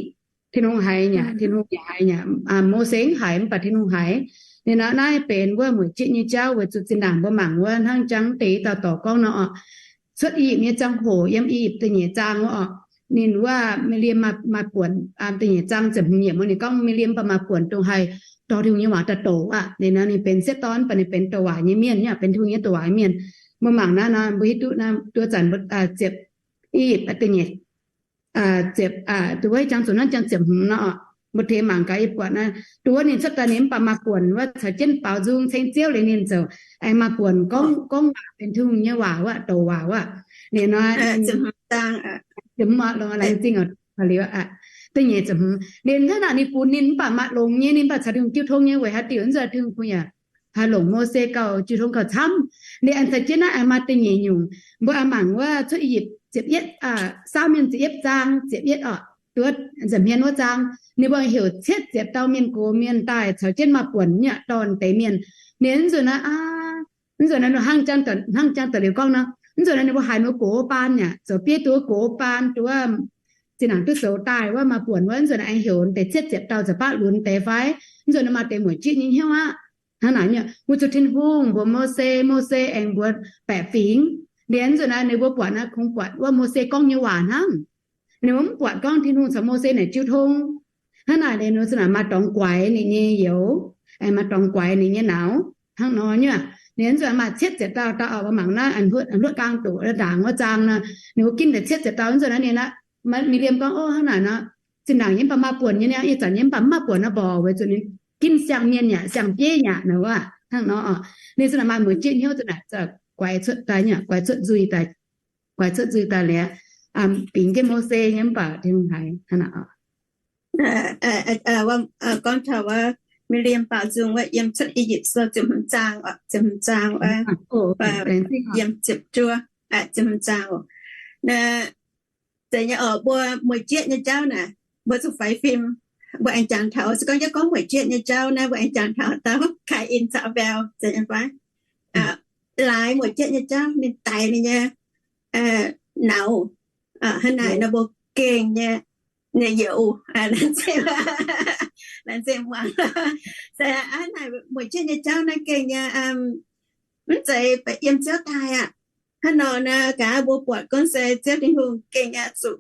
Tin-Hungh haiz nyei, Tin-Hungh yaac haiz nyei. Mose mv haiz, mv baac Tin-Hungh haiz. Liuz nor naaiv benx wuov mueic jieqv nyei jauv weic zuqc zinh ndaangc mbuo mangc wuov hnangv jangv deix dauh dorc gorngv nor orqc. Cuotv I^yipv nyei ziangh hoc, yiem I^yipv da'nyeic zaang wuov orqc, ninh wuov Mi^li^am maaih buonc, da'nyeic zaang ziepc hmz yiemc wuov ninh gorngv Mi^li^am mv baac maaih buonc dongh haih dorh Tin-Hungh nyei waac daaih douc aqv. Ninh nor ninh benx sieqv dorn mv baac ninh benx douc waac nyei mienh, ninh benx Tin-Hungh nyei douc waac nyei mienh. Mbuo mangc naaiv nor mbuo hiuv duqv naaiv duqv zanc mbuo ziepc, i yipc da'nyeic ziepc, duqv wuov jangx zuqc naaiv jangx ziepc hmz nor, mbuo tengx mangc gaax yie buatc naaiv, duqv wuov ninh cuotv daaih ninh mv baac maaih buonc wuov caux jienv baaux nzung ceng Ziouv liuz ninh ziouc aengx maaih buonc gorngv, gorngv waac benx Tin-Hungh nyei waac wuov, douc waac wuov. Ninh nor, laengz zingh liuz, da'nyeic ziepc hmz ninh hnangv naaic ninh funx ninh mv baac maaih longx nyei, ninh mv baac caux Tin-Hungh jiu tong nyei weic haaix diuc nzunc Tin-Hungh bun yaac haih longc Mose gauh jiu tong gauh camv. Ninh aengx caux jienv naaiv aengx maaih da'nyeic nyungc, mbuo aengx mangc wuov Cuotv I^yipv ziepc yietv, saauv mienh ziepc yietv zaang ziepc yietv oc, duqv nza'hmien wuov zaang, ninh mbuo heuc cietv ziepc dauh mienh gox mienh daaih caux jienv maaih buonc nyei dorn deix mienh. Ninh nzunc naaiv, nzunc naaiv hnangv jang da'liuz gorngv nor, nzunc naaiv ninh mbuo haiz ninh mbuo gox baan yaac zoux bieiv duqv gox baan duqv zinh ndaangc duqv zoux daaih wuov maaih buonc wuov, nzunc naaiv aengx heuc deix cietv ziepc dauh za'baqv lunx deix fai? Nzunc naaiv maaih deix mueic jieqv nyei hnyouv aqv. Hnangv naaic nyei, weic zuqc Tin-Hungh mbuox Mose, Mose aengx mbuox baeqc fingx. Liuz nzunc naaiv ninh mbuo buatc naaiv kungx buatc wuov Mose gorngv nyei waac hnangv. Ninh mbuo mv buatc gorngv Tin-Hungh caux Mose naaic jiu tong. Hnangv naaic ninh mbuo zinh ndaangc maaih dorngx guaix ninh nyei youz, aengx maaih dorngx guaix ninh nyei nauz hnangv nor nyei. Ninh nzunc maaih cietv ziepc dauh dauh oc, mbuo mangc naaiv hluotv gaang doqc ndaangc wuov zaang nor, ninh mbuo ginv deix cietv ziepc dauh nzunc naaiv ninh, Mi^li^am gorngv, Ov, hnangv naaic nor, zinh ndaangc yie mv baac maaih buonc nyei niaa, ih zanc yie mv baac mv maaih buonc nor mborqc, weic zuqc ninh ginv siang-mienh yaac siang-bieiv yaac nor wuov hnangv nor oc. Ninh zinh ndaangc maaih mueic jieqv hnyouv zinh ndaangc guaix cuotv daaih, guaix cuotv nzuih daaih, guaix cuotv nzuih daaih liuz, bingx jienv Mose nyei mv baac Tin-Hungh haiz hnangv naaic oc. Gorngv taux wuov Mi^li^am baaux nzung wuov yiem Cuotv I^yipv Sou ziepc hmz zaang, ziepc hmz zaang wuov, yiem ziepc juov, ziepc hmz zaang oc. Zeiz nyei oc, mbuo mueic jieqv nyei jauv naaic, mbuo zuqc faix fim. Mbuo aengx jangx taux, se gorngv yie gorngv mueic jieqv nyei jauv naaiv, mbuo aengx jangx taux dauh Kaain caux Abiel, zeiz nyei fai? Laaix mueic jieqv nyei jauv, ninh daix ninh nyei nauz, hnangv naaic nor mbuo gengh nyei, nyei youz, laengz zingh muangx. Se hnangv naaic mueic jieqv nyei jauv naaiv gengh nyei, mv zeiz baeqc yiem Ziouv daaih aqv. Hnangv nor naaiv gaax mbuo buatc gorngv se Ziouv Tin-Hungh gengh aqv zuqc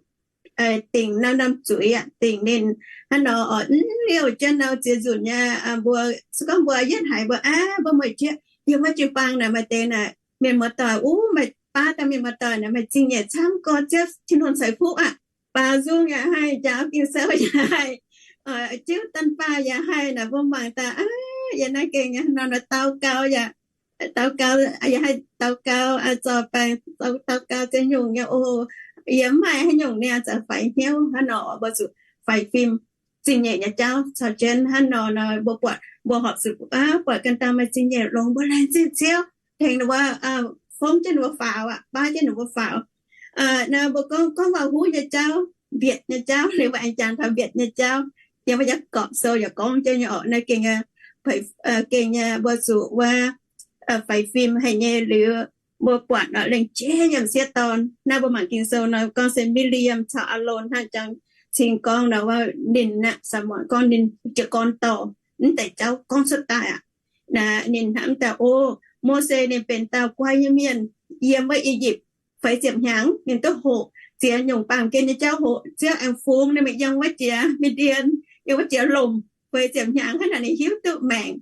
dingc norm-norm zuiz aqv, dingc ninh hnangv nor oc, mv liouh jienv nor ziex nzunc nyei. Mbuo se gorngv mbuo yietv haiz mbuo aqv, mbuo mueic jieqv yiem wuov jiu-baang naaic maaih deix naaic mienh muoz-doic, uv, maaih baav dauh mienh muoz-doic naaic maaih zingh nyeic camv, gorx Ziouv Tin-Hungh ceix fuqv aqv. Baaux nzung yaac haih, njaaux Ging-Sou yaac haih, jiuv daan baaih yaac haih naaic, mbuo mangc daaih aqv, yiem naaiv gengh nyei hnangv nor daux gaux yaac, daux gaux yaac haih daux gaux zorc baengc, daux gaux ziex nyungc nyei oc. Yie mv maaih haaix nyungc ninh oix faix hnyouv hnangv nor, mbuo zuqc faix fim. Zingh nyeic nyei jauv caux jienv hnangv nor nor, mbuo buatc, mbuo horpc zuqc buatc ganh dauh maaih zingh nyeic longx, mbuo laengz zingh Ziouv tengx ninh mbuo, fongv jienv ninh mbuo faaux aqv, baav jienv ninh mbuo faaux. Naaiv mbuo gorngv, gorngv waac-huv nyei jauv, mbietc nyei jauv, liuz mbuo aengx jangx taux mbietc nyei jauv. Yiem wuov Yaagorpc Sou yaac gorngv jienv nyei oc. Naaiv gengh, gengh nyei mbuo zuqc wuov faix fim haic nyei liuz, mbuo buatc lengc jeiv nyei m'sieqv dorn. Naaiv mbuo mangc Ging-Sou nor gorngv se Mi^li^am caux Aalon hnangv jangx cing gorngv nor, wuov ninh aqv, Saa^mu^aa gorngv ninh jiez gorn dorh mv deix jauv gorngv cuotv daaih aqv. Naaiv ninh hnangv daaih, o, Mose ninh benx dauh guai nyei mienh yiem wuov I^yipv feix ziepc hnyangx, ninh duqv hoqc ziex nyungc baamh gen nyei jauv, hoqc Ziouv aengx fungx ninh mingh yiem wuov jiex Mi^ndien, yiem wuov jiex lomc feix ziepc hnyangx. Hnangv naaic ninh hiuv duqv maengc,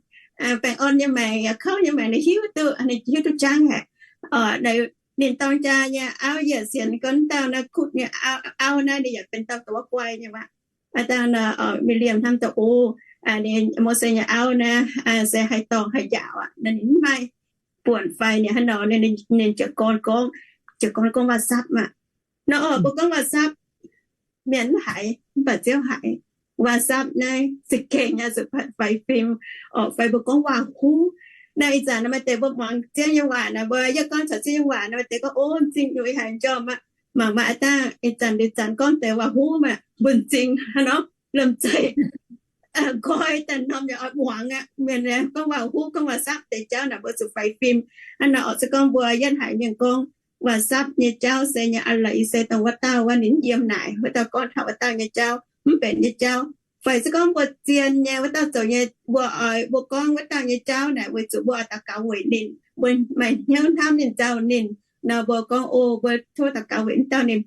baengh orn nyei maengc yaac kouv nyei maengc ninh hiuv duqv, ninh hiuv duqv jangv haic. Ninh dorng jaa nyei auv, yietc sienx gorngv dauh naaiv kutv nyei auv naaiv ninh yaac benx dauh doz guai nyei aqv. Aa, dauh Mi^li^am hnamv daaih, o, ninh Mose nyei auv naaiv se haih dorngh haih njaaux aqv, ninh mv maaih buonc fai ninh hnangv nor, ninh jiez gorn gorngv, jiez gorn gorngv waac-sapv aqv. Nor oc, mbuo gorngv waac-sapv, mienh mv haiz mv baac Ziouv haiz. Waac-sapv naaiv za'gengh nyei zuqc faix fim oc, fai mbuo gorngv waac-huv. Naaiv ih zanc maaih deix mbuo muangx Ziouv nyei waac naaic, mbuo yaac gorngv caux Ziouv nyei waac naaic, maaih deix gorngv, o, m'zing nyungc ih haic njormh aqv. Mangc maaih aav dangh ih zanc liuz zanc gorngv deix waac-huv maah, mbuo m'zing hnangv nor lomh nzoih nqoi daaih norm yaac oix muangx aqv. Mienh gorngv waac-huv, gorngv waac-sapv deix jauv naaic mbuo zuqc faix fim. Hnangv nor oc, se gorngv mbuo yietv haiz mienh gorngv waac-sapv nyei jauv se nyei a'leiz se dongh wuov dauh wuov ninh yiem naaic, wuov dauh gorngv taux wuov dauh nyei jauv, mv benx nyei jauv. Fai se gorngv mbuo zien nyei, wuov dauh zoux nyei, mbuo oix, mbuo gorngv wuov dauh nyei jauv naaic weic zuqc mbuo oix daux gaux weic ninh, mbuo maaih hnyouv hnamv ninh nzauh ninh. Nor mbuo gorngv, o, mbuo tov daux gaux weic wuov dauh ninh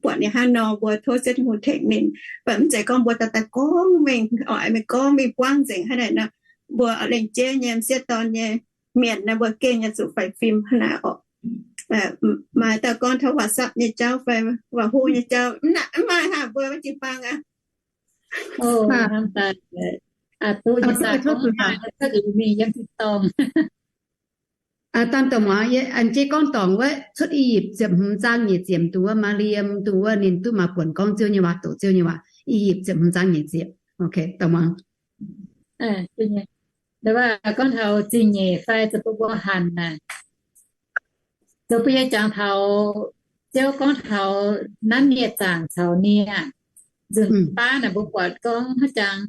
buatc ninh hnangv nor, mbuo tov Ziouv Tin-Hungh tengx ninh. Mv baac mv zeiz gorngv mbuo daaih daaih gorngv mingh, oix mingh gorngv mingh buangv nzengc hnangv naaic nor. Mbuo lengc jeiv nyei m'sieqv dorn nyei mienh naaiv mbuo gengh nyei zuqc faix fim hnangv naaic oc. Maaih dauh gorngv taux WhatsApp nyei jauv fai WeChat nyei jauv, mv maaih haaix mbuo maiv jiu-baang aqv. Dangh dongh muangx, an jienv gorngv dorngc wuov, cuotv I Yipc ziepc hmz zaang nyic ziepc, dongh wuov Maaliam, dongh wuov ninh duqv maaih buonc gorngv Ziouv nyei waac, doqc Ziouv nyei waac. I Yipc ziepc hmz zaang nyic ziepc. Dongh muangx. Gorngv taux zingh nyeic fai zoux bun mbuo hanc naaic, zoux bun yie jangx taux Ziouv gorngv taux nanv nie zaangc caux nie. Nzunc baav naaic mbuo buatc gorngv hnangv jangx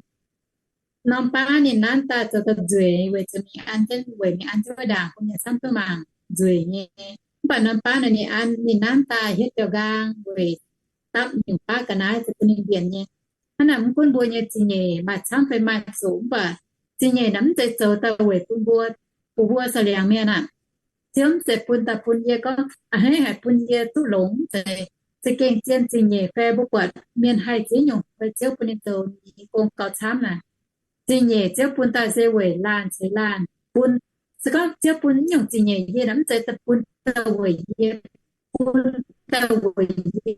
norm baav ninh nanv daaih zoux daaih nzueic weic zuqc mingh an jienv, weic mingh an jienv wuov ndaangc bun mienh camv duqv mangc nzueic nyei. Mv baac norm baav naaic ninh an, ninh nanv daaih hietv biauv nqaang weic dapv nyungc baav ga'naaiv zoux bun ninh mbienc nyei. Hnangv naaic mv gunv mbuo nyei zingh nyeic maaih camv fai maaih zuqc, mv baac zingh nyeic naaic mv zeiz zoux daaih weic bun mbuo, bun mbuo saeng-liangx mienh aqv. Ziouv mv zeiz bun daaih bun yie gorngv a'hneiv haic bun yie duqv longx, mv zeiz. Za'gengh zien zingh nyeic fai mbuo buatc mienh haih ziex nyungc fai Ziouv bun ninh zoux nyei gong gauh camv naaic. Zingh nyeic Ziouv bun daaih se weic laanh ceix laanh bun. Se gorngv Ziouv bun nyungc zingh nyeic yie naaic mv zeiz daaih bun daaih weic yie, bun daaih weic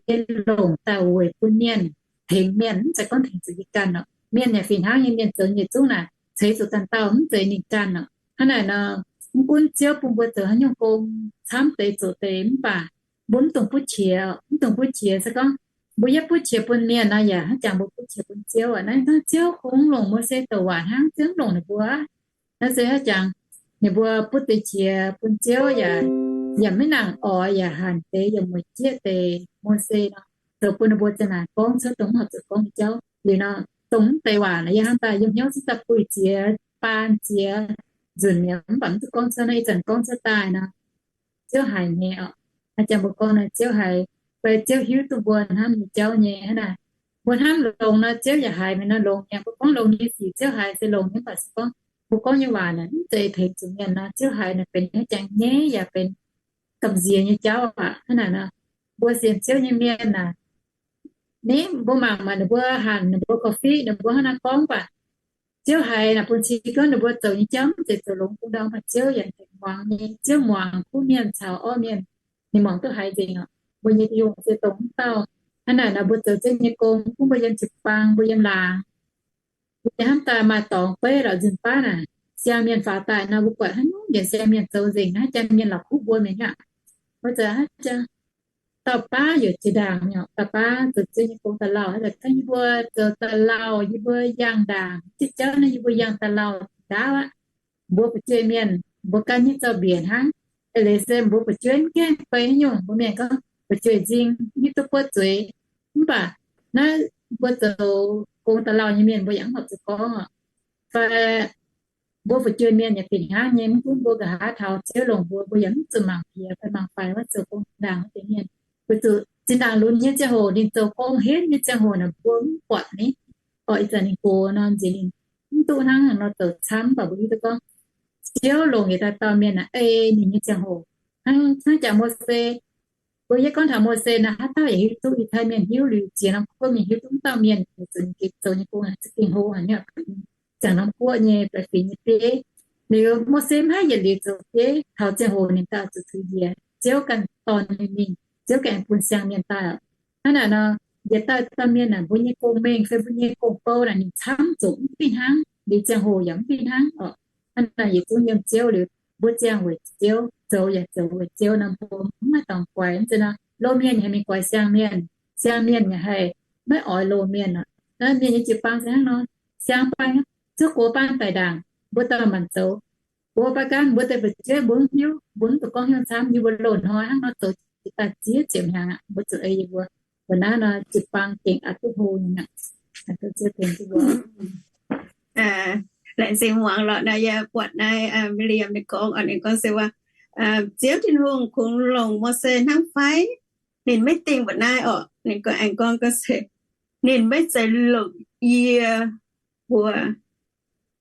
yie longc daaih weic bun mienh, tengx mienh, mv zeiz gorngv tengx zuqc yie ganh oc. Mienh yaac fih hnangv nyei, mienh zoux nyei zungv naaic ceix zuqc ganh dauh, mv zeiz ninh ganh oc. Hnangv naaic nor, mv gunv Ziouv bun mbuo zoux haaix nyungc gong camv deix zoqc deix mv baac mbuo mv dungx butv qiex, mv dungx butv qiex. Se gorngv mbuo yietv butv qiex bun mienh nor yaac hnangv jangx mbuo butv qiex bun Ziouv aqv. Naaiv hnangv Ziouv kungx longc Mose douc waac hnangv, Ziouv mv longc ninh mbuo. Naaiv se hnangv jangx ninh mbuo butv deix qiex bun Ziouv yaac, yaac maiv nangc oix, yaac hanc deix yaac mueic jieqv deix Mose nor, zoux bun ninh mbuo za'naaic gorngv cuotv dongh mv horpc zuqc gorngv nyei jauv. Liuz nor, dongh mv deix waac naaic yie hnamv daaih yiem hnyouv zungv daaih buih ziex, baan ziex nzunc mi'aqv, mv baac mv zuqc gorngv cuotv naaiv, ih zanc gorngv cuotv daaih nor, Ziouv haiz nyei oc. Hnangv jangx mbuo gorngv nor, Ziouv haiz, fai Ziouv hiuv duqv mbuo hnamv nyei jauv nyei hnangv naaic. Mbuo hnamv longx nor, Ziouv yaac haiz meih nor longx nyei. Mbuo gorngv longx nyei sic Ziouv haiz se longx nyei, mv baac se gorngv mbuo gorngv nyei waac naaic mv zeiz tengx zuqc mienh nor, Ziouv haiz naaic benx hnangv jangx nyeiv yaac benx gamh nziex nyei jauv aqv. Hnangv naaic nor, mbuo sienx Ziouv nyei mienh naaic, ninh mbuo mangc maaih ninh mbuo hanc, ninh mbuo korv-fiqv, ninh mbuo hnangv naaiv gorngv baac Ziouv haiz naaic bun cing gorngv ninh mbuo zoux nyei jauv mv zeiz zoux longx bun ndau, mv baac Ziouv yaac tengx muangx nyei. Ziouv muangx kuv mienh caux orqv mienh, ninh muangx duqv haiz nzengc oc. Mbuo nyei Tin-Hungh se dongh mv dauh. Hnangv naaic nor mbuo zoux Ziouv nyei gong, mv gunv mbuo yiem jiu-baang, mbuo yiem laangz, mbuo hnamv daaih maaih dorngx beiv lorqc, nzunc baav naaic siang-mienh faaux daaih nor, mbuo buatc haaix nyungc njiec siang-mienh zoux nzengc, hnangv jangx mienh la'kuqv mbuo mienh aqv. Mbuo zoux hnangv jangx dauh baav yaac jiex ndaangc nyei, dauh baav zoux Ziouv nyei gong da'lauh. Haaix zanc yie mbuo zoux da'lauh, yie mbuo yangh ndaangc, zieqv jauv naaiv yie mbuo yangh da'lauh ndaauv aqv. Mbuo fu'jueiv mienh, mbuo gan nyei zaux-mbiec hnangv. Eix leiz se mbuo fu'jueiv mv gaengh fei haaix nyungc, mbuo mienh gorngv fu'jueiv nzing, hiuv duqv buov zueiz. Mv baac naaiv mbuo zoux gong da'lauh nyei mienh, mbuo yaac mv horpc zuqc gorngv oc. Fai mbuo fu'jueiv mienh yaac fih hnangv nyei, mv gunv mbuo nqa'haav taux Ziouv longc mbuo, mbuo yaac mv zuqc mangc piex fai mangc faix wuov zoux gong ndaangc wuov deix mienh. Weic zuqc zinh ndaangc lunx nyei ziangh hoc, ninh zoux gong henv nyei ziangh hoc naaic mbuo mv buatc ni. Oc, ih zanc ninh gox nor nziex ninh mv duqv hnangv haaix nor zoux camv, mv baac mbuo hiuv duqv gorngv Ziouv longc yietc dauh dauh mienh naaic ei ninh nyei ziangh hoc. Hnangv jangx Mose, mbuo yie gorngv taux Mose naaic, haaix dauh yaac hiuv duqv, Yiutai mienh hiuv liuz, ziex norm guoqv mienh hiuv duqv, mv dauh mienh zoux ninh gengh zoux nyei gong naaic za'gengh hlo haic nyei, ziangh norm guoqv nyei baeqc fingx nyei bieiv. Liuz Mose maiv haih yietc liuz zoux bieiv, taux ziangh hoc ninh daaih zuqc tuix njiec, Ziouv ganh dorh ninh mingh, Ziouv ganh bun siang-mienh daaih oc. Hnangv naaic nor, yietc dauh dauh mienh naaic, mbuo nyei gong-mengh fai mbuo nyei gong-bou naaic ninh camv zuqc mv fih hnangv, liuz ziangh hoc yaac mv fih hnangv oc. Hnangv naaic yietc zungv yiem Ziouv liuz, mbuo ziangh weic Ziouv, zoux yaac zoux weic Ziouv nor, mbuo mv maaih dorngx guaix. Mv zeiz nor, loz-mienh yaac haih mingh guaix siang-mienh, siang-mienh yaac haih maiv oix loz-mienh oc. Naaiv mienh nyei jiu-baang se hnangv nor, siang-baang, zuov gox baan daic ndaangc, mbuo dauh maanc zoux. Mbuo baav gan mbuo deix fu'jueiv mbuo mv hiuv, mbuo mv zuqc gorngv hnyouv camv, yie mbuo loz-hnoi hnangv nor zoux jiex daaih ziex ziepc hnyangx aqv, mbuo zuqc ei yie mbuo. Mbuo naaiv nor jiu-baang gengh aqc duqv hlo nyei aqv. Laengz zingh muangx lorqc. Naaiv yie buatc naaiv William ninh gorngv, ninh gorngv se waac, Ziouv Tin-Hungh kungx longc Mose hnangv fai? Ninh maiv dingh mbuoqc naaiv orqc. Ninh gorngv aengx gorngv gorngv se, ninh maiv zeiz longc yie mbuo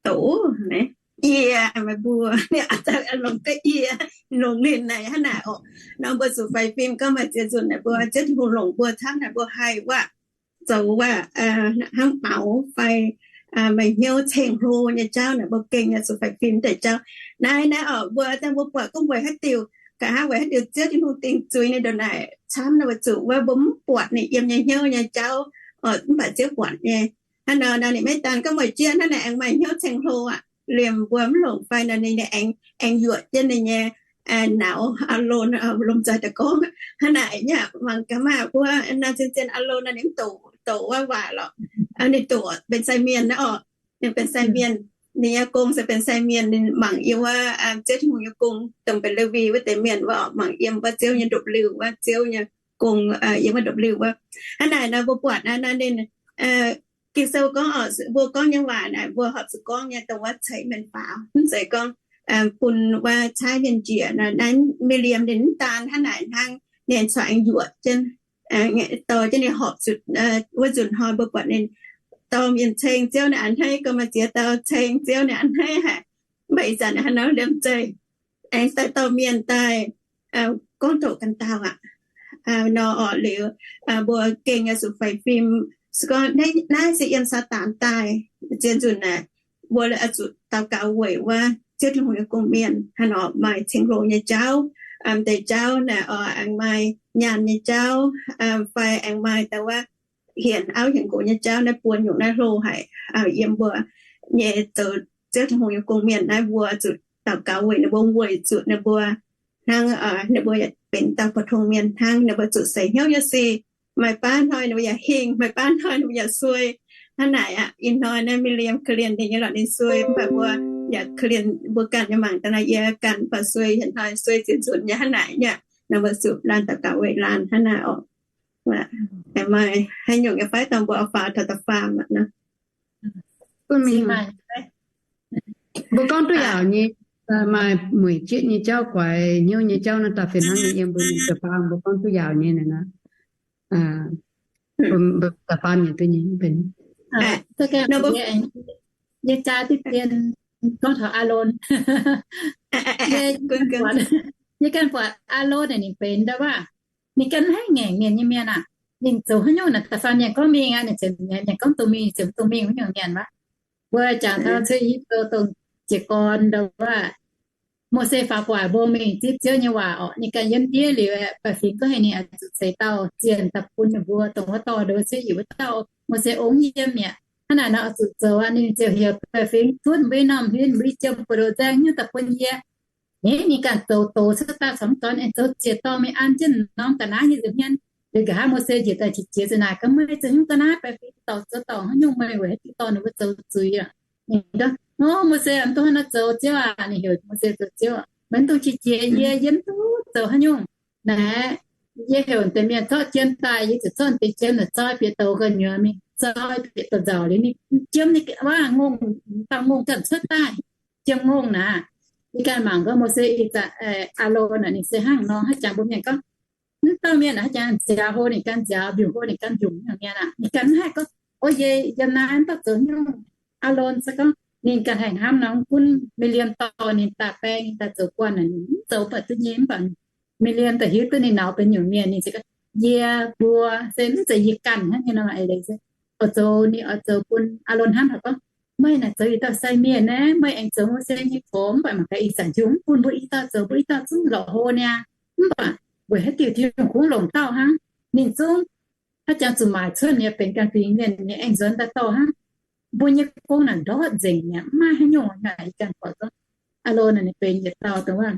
doqc naaiv. yie, meih mbuo, longc ga'yie, longc ninh naaic hnangv naaic oc. Nor mbuo zuqc faix fim gorngv maaih ziex nzunc naaic mbuo Ziouv Tin-Hungh longc mbuo camv naaic mbuo haih wuov, zoux wuov, hnangv maux fai maaih hnyouv ceng-hlo nyei jauv naaic mbuo gengh yaac zuqc faix fim deix jauv. Naaiv naaiv oc, mbuo dangh mbuo buatc gorngv weic haaix diuc, nqa'haav weic haaix diuc Ziouv Tin-Hungh dingc zuiz ninh ndongc naaic camv naaic, weic zuqc wuov mbuo mv buatc ninh yiem nyei hnyouv nyei jauv, mv baac Ziouv buatc nyei. Hnangv nor ninh maiv daan gorngv mueic jieqv hnangv naaic aengx maaih hnyouv ceng-hlo aqv. Liemh mbuo mv longc fai nor ninh aengx, aengx yuoqc jienv ninh nyei nauz, Aalon, lomh nzoih daaih gorngv hnangv naaic nyei. Mangc gaax maah, mbuo naaiv zien-zien Aalon naaic ninh mv doqc, doqc wuov waac lorqc. Ninh doqc benx sai mienh naaiv oc. Ninh benx sai mienh. Ninh nyei gong se benx sai mienh. Ninh mangc yiem wuov Ziouv Tin-Hungh nyei gong, dongh benx Lewi wuov deix mienh wuov, mangc yiem wuov Ziouv nyei ndopv-liuh wuov, Ziouv nyei gong yiem wuov ndopv-liuh wuov. Hnangv naaic nor mbuo buatc naaiv ninh, Ging-Sou gorngv, mbuo gorngv nyei waac naaic mbuo horpc zuqc gorngv nyei dongh wuov ceix mienh faaux, mv zeiz gorngv bun wuov caaiv mienh njiec. Naaiv Mi^li^am ninh mv daan hnangv naaic hnangv, ninh corc aengx yuoqc jienv, dorh jienv ninh horpc zuqc wuov nzunc hnoi mbuo buatc ninh dorh mienh ceng Ziouv naaic a'hneiv, gorngv maaih ziex dauh ceng Ziouv naaic a'hneiv haic. Mv baac ih zanc hnangv nor liemh zeih aengx daaih dorh mienh daaih gorngv doqc ganh dauh aqv. Nor oc liuz, mbuo gengh oix zuqc faix fim. Se gorngv naaiv se yiem Saadaan daaih, zien nzunc naaic mbuo oix zuqc daux gaux weic wuov Ziouv Tin-Hungh nyei gong-mienh hnangv nor, maaih ceng-hlo nyei jauv, m'deix jauv naaic oix aengx maaih nyaanh nyei jauv, fai aengx maaih daaih wuov hienx auv hienx nqox nyei jauv naaiv buo nyungc naaiv hlo haic. Yiem mbuo nyei zoux Ziouv Tin-Hungh nyei gong-mienh naaiv mbuo zuqc daux gaux weic ninh mbuo, weic zuqc ninh mbuo hnangv, ninh mbuo yaac benx dauh pou-tong mienh hnangv. Ninh mbuo zuqc seix hnyouv nyei sic. Maaih baav hnoi ninh mbuo yaac hingh, maaih baav hnoi ninh mbuo yaac suei. Hnangv naaic aqv. Ih hnoi naaiv Mi^li^am korv-lienh ninh nyei lorqc, ninh suei, mv baac mbuo yaac korv-lienh mbuo ganh nyei mangc daaih naaiv, yie ganh mv baac suei, ih hnoi suei zien nzunc nyei hnangv naaic nyei. Nor mbuo zuqc laanh daux gaux weic laanh hnangv naaic oc. Maaih haaix nyungc nyei fai dongh mbuo faaux taux da'faam aqv nor. Mbuo gorngv duqv yaauc nyei, maaih mueic jieqv nyei jauv, guaix hnyouv nyei jauv naaiv daaih fih hnangv nyei yiem mbuo nyei da'faam, mbuo gorngv duqv yaauc nyei naaic nor. Da'faam nyei duqv nyei. Yie jaa diqv dien gorngv taux Aalon. Yie ganh buatc Aalon naaic ninh benx ndau wuov, ninh ganh mv haih ngaengc mienh nyei mienh aqv. Ninh zoux haaix nyungc naaic da'faam mienh gorngv mingh aqv, ninh ziouc mienh gorngv dongh mingh, ziouc dongh mingh wuov nyungc mienh wuov. Mbuo jangx taux Cuotv I^yipv Sou dongh jiez gorn ndau wuov, Mose faaux gu'nguaaic mbong mingh zipv Ziouv nyei waac orqc, ninh ganh yiem ndiev liuz, baeqc fingx gorngv heuc ninh oix zuqc ceix dauh zienh daaih bun ninh mbuo, dongh wuov dorh ndau wuov Cuotv I^yipv wuov dauh. Mose ong yiem mi'aqv. Hnangv naaic nor oix zuqc zoux aqv. Ninh ziouc heuc baeqc fingx cuotv mbuo i norm huin, mbuo i jiem buoz-ndoqv nzaeng hnyouv daaih bun yie. Ninh ganh zoux doz cuotv daaih caux mv dorn, aengx zoux ziec dorh mingh an jienv norm ga'naaiv nyei nza'hmien. Liuz nqa'haav Mose njiec daaih qiex jiez nzunc naaic, gorngv, Meih zoux haaix nyungc ga'naaiv? Baeqc fingx dorh zoux dorngc haaix nyungc? Meih weic haaix diuc dorh ninh mbuo zoux zuiz aqv? Ninh gorngv, Mose, mv duqv hnangv naaiv zoux, Ziouv aac. Ninh heuc Mose zoux Ziouv, meih mv dungx qiex jiez yie, yie mv duqv zoux haaix nyungc. Naaiv, yie heuc deix mienh zorqv jiem daaih, yie ziouc zorqv deix jiem naaic zoi bieqc douc gu'nyuoz mingh, zoi bieqc douc nzauc liuz ninh jiem, ninh waac ngongh, dauh ngongh ganh cuotv daaih, jiem ngongh naaic. Yie ganh mangc gorngv Mose, Aalon naaic ninh se hnangv nor. Haaix jangx mbuo mienh gorngv, mv dauh mienh naaic haaix jangx nziaaux hlo ninh ganh nziaaux, mbiungc hlo ninh ganh mbiungc nyungc mienh aqv. Ninh ganh mv haih gorngv, O yie yiem naaiv mv baac zoux nyungc. Aalon se gorngv ninh ganh haih hnamv nor, gunv Mi^li^am dorh ninh daaih baeng, ninh daaih zoux guanh naaic, ninh mv zoux baac duqv nyei. Mv baac Mi^li^am daaih hiuv duqv ninh nauz benx nyungc mienh, ninh ziouc gorngv, Yie mbuo se mv zeiz yie ganh hnangv nyei nor, eix leiz se oix zoux, ninh oix zoux bun Aalon hnamv haic gorngv, Meih naaic zoux yietc dauh sai mienh naaiv, meih aengx zoux Mose nyei gorx, mv baac mangc gaax ih zanc Tin-Hungh mv bun mbuo i dauh zoux, mbuo i dauh zungv lorqc hlo niaa. Mv baac weic haaix diuc Tin-Hungh kungx longc dauh hnangv? Ninh zungv haaix jangx zuqc maaic cuotv, ninh benx ganh fingx mienh, ninh aengx nzuonx daaih dorh hnangv. Mbuo nyei gong naaic ndortv nzengc mi'aqv, mv maaih haaix nyungc naaic. Yie ganh buatc gorngv Aalon naaic ninh benx yietc dauh dongh wuov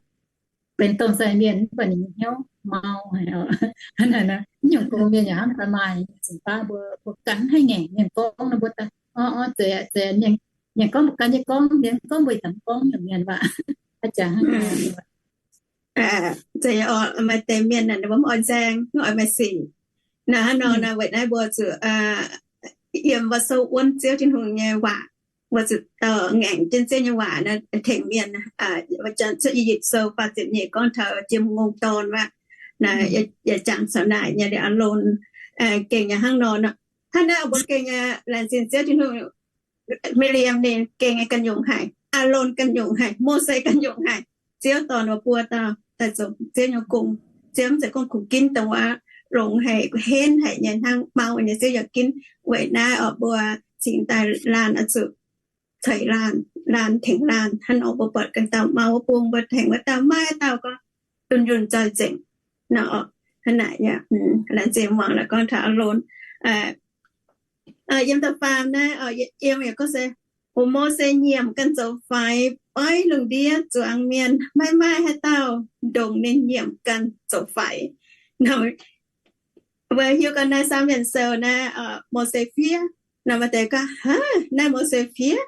benx domh sai mienh, mv baac ninh nyei hnyouv mau haic oc. Hnangv naaic nor, mv nyungc gong mienh yaac hnamv daaih maaih, zunc baav mbuo, mbuo ganh mv haih ngaengc mienh gorngv nor, mbuo daaih, Orv, orv, zeiz, zeiz, mienh gorngv mbuo ganh nyei gorngv, mienh gorngv mbuo yietc dangx gorngv nyungc mienh waac. Aa, zeiz, maaih deix mienh naaic mbuo mv oix nzaeng, mv oix maaih sic. Naaiv hnangv nor naaic, weic naaiv mbuo zuqc yiem mbuo sou wuonv Ziouv Tin-Hungh nyei waac, mbuo zuqc ngaengc jienv Ziouv nyei waac naaiv tengx mienh. Cuotv I^yipv Sou faah ziepc nyeic gorngv taux jiem ngongh dorn wuov, naaic yaac jangx caux naaic nyei liuz Aalon gengh nyei hnangv nor. Hnangv naaiv mbuo gengh nyei laengz zingh Ziouv Tin-Hungh, Mi^li^am ninh gengh nyei ganh nyungc haic. Aalon ganh nyungc haic, Mose ganh nyungc haic. Ziouv dorh ninh mbuo buo dauh daaih zoux Ziouv nyei gong. Ziouv mv zeiz gorngv kungx ginv dongh wuov longx haic, henv haic nyei hnangv, mau nyei. Ziouv yaac ginv weic naaiv oc, mbuo cingx daaih laanh oix zuqc ceix laanh, laanh tengx laanh. Hnangv nor mbuo buatc ganh dauh mau wuov bung, mbuo tengx wuov dauh, maiv dauh gorngv dunh yunh zoih nzengc nor. Hnangv naaic, laanh ziex muangx la'gorngv taux Aalon. Yiem da'faam naaiv, yiem yaac gorngv se, o, Mose nyiemc ganh zoux faix, oix lungh ndiev zuangx mienh, maiv maaih haaix dauh ndongc ninh nyiemc ganh zoux faix. Mbuo hiuv gau naaiv Saav Mienh Sou naaiv, Mose fiev. Nor maaih deix gorngv, haaix, naaiv Mose fiev,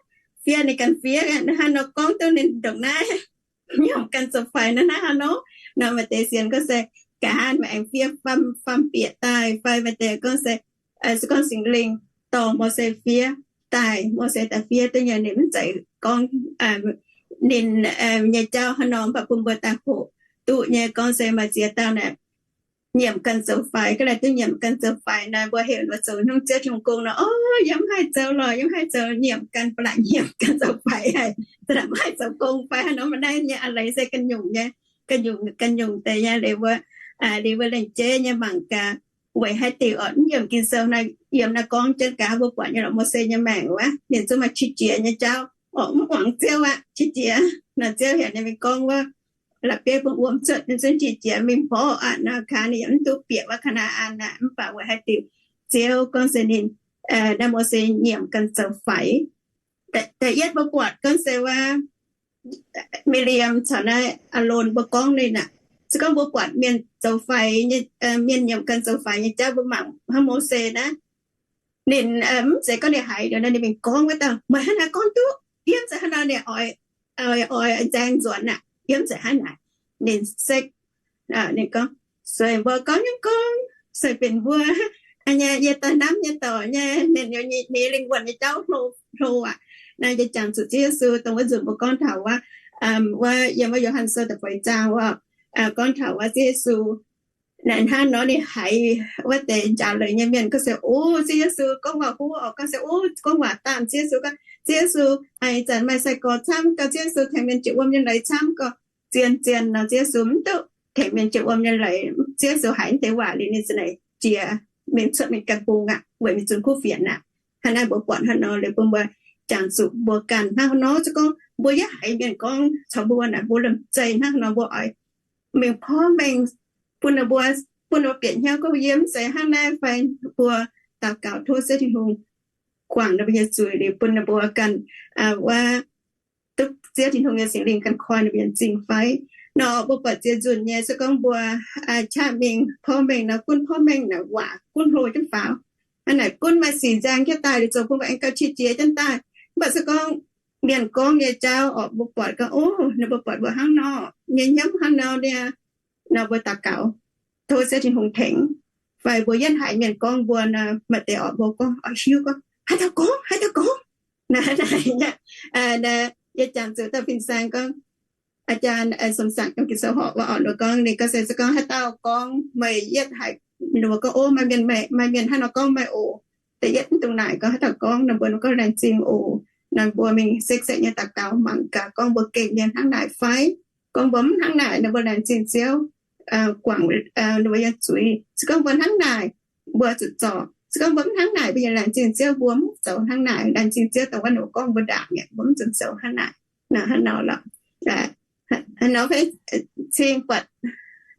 fiev ninh ganh fiev, hnangv nor gorngv duqv ninh ndongc naaiv nyiemc ganh zoux faix naaiv, hnangv haaix nor? Nor maaih deix sienx gorngv se, nqa'haav meih aengx fiev faam-faam bieqc daaih, fai maaih deix gorngv se, se gorngv Singx Lingh dorh Mose fiev daaih, Mose daaih fiev duqv nyei. Ninh mv zeiz gorngv ninh nyei jauv hnangv nor, mv baac bun mbuo daaih hoqc duqv nyei gorngv se maaih ziex dauh naaic nyiemc ganh zoux faix. Ga'naaiv duqv nyiemc ganh zoux faix naaiv, mbuo heuc ninh mbuo zoux hnyouv Ziouv Tin-Hungh gong nor, o, yiem mv haih zoux lorqc, yiem mv haih zoux, nyiemc ganh, ba'laqc nyiemc ganh zoux faix haic, mv haih zoux gong fai hnangv nor. Maaih naaiv nyei a'leiz se ganh nyungc nyei, ganh nyungc, ganh nyungc deix nyei. Liuz mbuo, liuz mbuo lengc jeiv nyei mangc gaax, weic haaix diuc oc, mv yiem Ging-Sou naaiv, yiem naaiv gorngv jienv gaax mbuo buatc nyei lorqc, Mose nyei maengc wuov, ninh zungv maaih qiex jiez nyei jauv oc, mv muangx Ziouv aqv, qiex jiez. Nor Ziouv heuc ninh mingh gorngv wuov la'bieiv bun wuom cuotv, ninh zungv qiex jiez mingh mborqv aqv. Nor ga'naaiv ninh yaac mv duqv bieqc wuov Kaa^naa^an aqv, mv baac weic haaix diuc? Ziouv gorngv se ninh, naaiv Mose nyiemc ganh zoux faix. Da'yietv mbuo buatc gorngv se wuov, Mi^li^am caux naaiv Aalon mbuo gorngv ninh aqv. Se gorngv mbuo buatc mienh zoux faix nyei, mienh nyiemc ganh zoux faix nyei jauv, mbuo mangc hnangv Mose naaiv, ninh mv zeiz gorngv ninh haiz liuz nor ninh mingh gorngv wuov dauh, meih hnangv naaiv gorngv duqv, yiem zeiz hnangv nor ninh oix, oix nzaeng nzuonx aqv, yiem zeiz hnangv naaic. Ninh sekv, ninh gorngv, sueih mbuo gorngv nyungc gorngv, sueih benx mbuo nyei, yie daaih namv nyei dorc nyei, ninh yaac nyei lingh wuonh nyei jauv hlo, hlo aqv. Naaiv yie jangx zuqc Ziouv Yesu dongh wuov nzunc mbuo gorngv taux wuov, wuov yiem wuov Yo^han Sou da'feix zaang wuov, gorngv taux wuov Ziouv Yesu naaic hnangv nor ninh haiz wuov deix njaaux leiz nyei mienh gorngv se, o, Ziouv Yesu gorngv waac huv oc, gorngv se, o, gorngv waac daanh. Ziouv Yesu gorngv, Ziouv Yesu, ih zanc maaih sai-gorx camv gau, Ziouv Yesu tengx mienh jiex wuom nyei leiz camv gau. Zien-zien nor Ziouv Yesu mv duqv tengx mienh jiex wuom nyei leiz. Ziouv Yesu haiz naaiv deix waac liuz ninh za'naaic jiex mingh cuotv mingh ganh bung aqv, weic mingh zunh kuv fienx aqv. Hnangv naaiv mbuo buatc hnangv nor liuz bun mbuo jangx zuqc mbuo ganh hnangv haaix nor. Se gorngv mbuo yaac haiz mienh gorngv caux mbuo naaic, mbuo liemh zeih hnangv haaix nor, mbuo oix mingh porv mengh bun ninh mbuo, bun ninh mbuo bieqc hnyouv gorngv yie mv zeiz hnangv naaiv fai, mbuo daux gaux tov Ziouv Tin-Hungh guangc ninh mbuo nyei zuiz liuz bun ninh mbuo ganh wuov duqv Ziouv Tin-Hungh nyei Singx Lingh ganh koi ninh mbuo nyei m'zing fai. Nor mbuo buatc ziex nzunc nyei, se gorngv mbuo qaqv mingh porv mengh nor, gunv porv mengh naaic waac gunv hlo jienv faaux. Hnangv naaic gunv maaih sic nzaeng jienv daaih liuz zoux bun mbuo aengx gauh qiex jiez jienv daaih. Mv baac se gorngv mienh gorngv nyei jauv oc, mbuo buatc gorngv, o, ninh mbuo buatc mbuo hnangv nor nyei hnyouv hnangv nor niaa, nor mbuo daux gaux tov Ziouv Tin-Hungh tengx. Fai mbuo yietv haiz mienh gorngv mbuo nor, maaih deix oc mbuo gorngv oix hiuv gorngv, haaix dauh gorngv, haaix dauh gorngv, naaic, yie jangx zuqc dauh fin-saeng gorngv, อาจารย์สมศักดิ์ yiem Ging-Sou horpc wuov oc, ninh gorngv, ninh gorngv se gorngv haaix dauh gorngv meih yietv haiz ninh mbuo gorngv, o, maaih mienh, maaih mienh hnangv nor gorngv meih oc. Da'yietv mv dungx naaic gorngv haaix dauh gorngv, ninh mbuo gorngv laengz zingh oc. Nor mbuo mingh sekv-sekv nyei daux gaux mangc gaax gorngv mbuo gengh mienh hnangv naaic fai. Gorngv mbuo mv hnangv naaic nor mbuo laengz zingh Ziouv, guangc ninh mbuo nyei zuiz. Se gorngv mbuo hnangv naaic, mbuo zuqc zorc. Se gorngv mbuo mv hnangv naaic, mbuo yaac laengz zingh Ziouv mbuo mv zoux hnangv naaic. Laengz zingh Ziouv dongh wuov ninh mbuo gorngv mbuo ndaangc mi'aqv, mbuo mv zuqc zoux hnangv naaic. Hnangv nor lorqc. Hnangv nor, cing buatc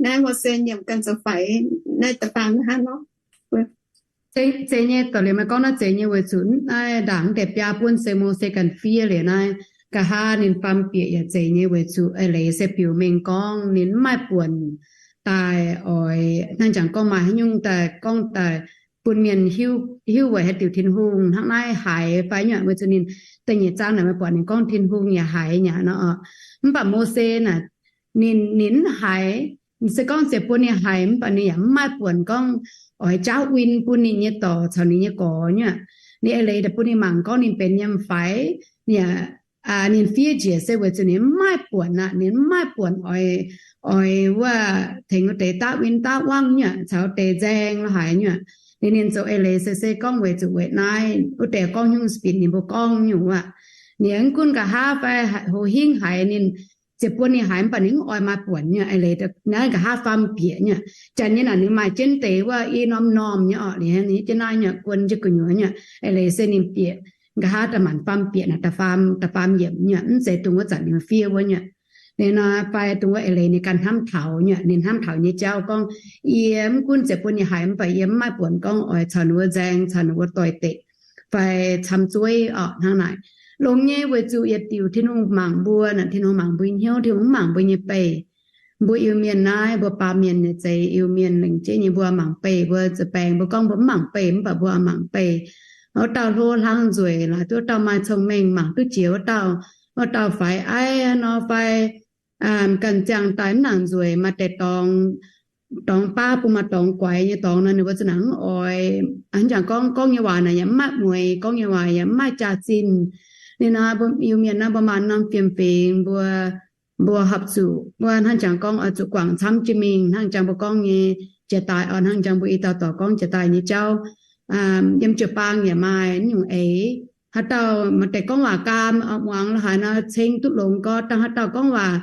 naaiv Mose nyiemc ganh zoux faix naaiv da'faam hnangv nor. Zeiz nyei, doz liuz meih gorngv naaiv zeiz nyei weic zuqc naaiv ndaangc deix biaa buonv se Mose ganh fiev liuz naaiv, nqa'haav ninh faam bieqc yaac zeiz nyei weic zuqc eix leiz se biux mengh gorngv ninh mv maaih buonc daaih oix hnangv jangx gorngv maaih haaix nyungc daaih gorngv daaih bun mienh hiuv weic haaix diuc Tin-Hungh hnangv naaiv haiz fai nyuoqc. Weic zuqc ninh da'nyeic zaang naaic meih buatc ninh gorngv Tin-Hungh yaac haiz nyei nor. Mv baac Mose naaic, ninh, ninh mv haiz. Se gorngv ziouc bun ninh haiz mv baac ninh yaac mv maaih buonc gorngv oix jaauv win bun ninh nyei dorc caux ninh nyei gorx nyuoqc. Ninh eix leiz daaih bun ninh mangc gorngv ninh benx yiem faix, ninh, ninh fiev njiec se weic zuqc ninh mv maaih buonc aqv. Ninh mv maaih buonc oix, oix wuov tengx wuov deix daav win daav wangv nyuoqc caux wuov deix nzaeng la'haic nyuoqc. Ninh, ninh zoux eix leiz se, se gorngv weic zuqc weic naaiv wuov deix gorngv nyungc, bieqc ninh mbuo gorngv nyungc aqv. Ninh mv gunv nqa'haav fai hoz hingv haiz ninh ziepc buonc ninh haiz mv baac ninh mv oix maaih buonc nyei. Eix leiz naaiv nqa'haav faam bieqc nyei. Janx nyei naaic ninh maaih jienv deix wuov i norm normh nyei orqc, liuz ninh jienv naaiv nyei guon jienv gu'nyuoz nyei. Eix leiz se ninh bieqc nqa'haav da'maanc faam bieqc naaic, da'faam, da'faam yiemc nyei, mv zeiz dongh wuov zanc ninh fiev wuov nyei. Liuz nor fai dongh wuov eix leiz ninh ganh hnamv taux nyei, ninh hnamv taux nyei jauv gorngv, yie mv gunv ziepc buonc yie haiz mv baac yie mv maaih buonc gorngv oix caux ninh mbuo nzaeng, caux ninh mbuo doix-dekc fai camv-zueiv orqc. Hnangv naaic, longx nyei weic zuqc yietc diuc Tin-Hungh mangc mbuo naaic, Tin-Hungh mangc mbuo hnyouv, Tin-Hungh mv mangc mbuo nyei beih. Mbuo Iu-Mienh naaiv, mbuo baamh mienh nyei zeiz, Iu-Mienh lengc jeiv nyei mbuo mangc beih, mbuo zuqc baengx, mbuo gorngv mbuo mv mangc beih mv baac mbuo mangc beih. Wuov dauh hlo hlang nzueic laaix wuov dauh maaih cong-mengh mangc duqv jiex wuov dauh, wuov dauh faix aiv nor fai ganh ziangh daaih mv nangc nzueic, maaih deix dorngx, dorngx baav bun maaih dorngx guaix nyei dorngx nor ninh mbuo za'gengh mv oix. Hnangv jangx gorngv, gorngv nyei waac naaic yaac mv maaih mueix, gorngv nyei waac yaac mv maaih jaax-zinh. Ninh naaiv mbuo Iu-Mienh naaiv mbuo maaih norm fiem-fingx mbuo, mbuo horpc zuqc mbuo hnangv jangx gorngv oix zuqc guangc camv jienv mingh, hnangv jangx mbuo gorngv nyei jiex daaih oc, hnangv jangx mbuo i dauh dorc gorngv jiex daaih nyei jauv. Yiem jiu-baang yaac maaih nyungc eix, haaix dauh maaih deix gorngv waac gaam muangx la'haaix nor ceng duqv longx gorx, dangh haaix dauh gorngv waac,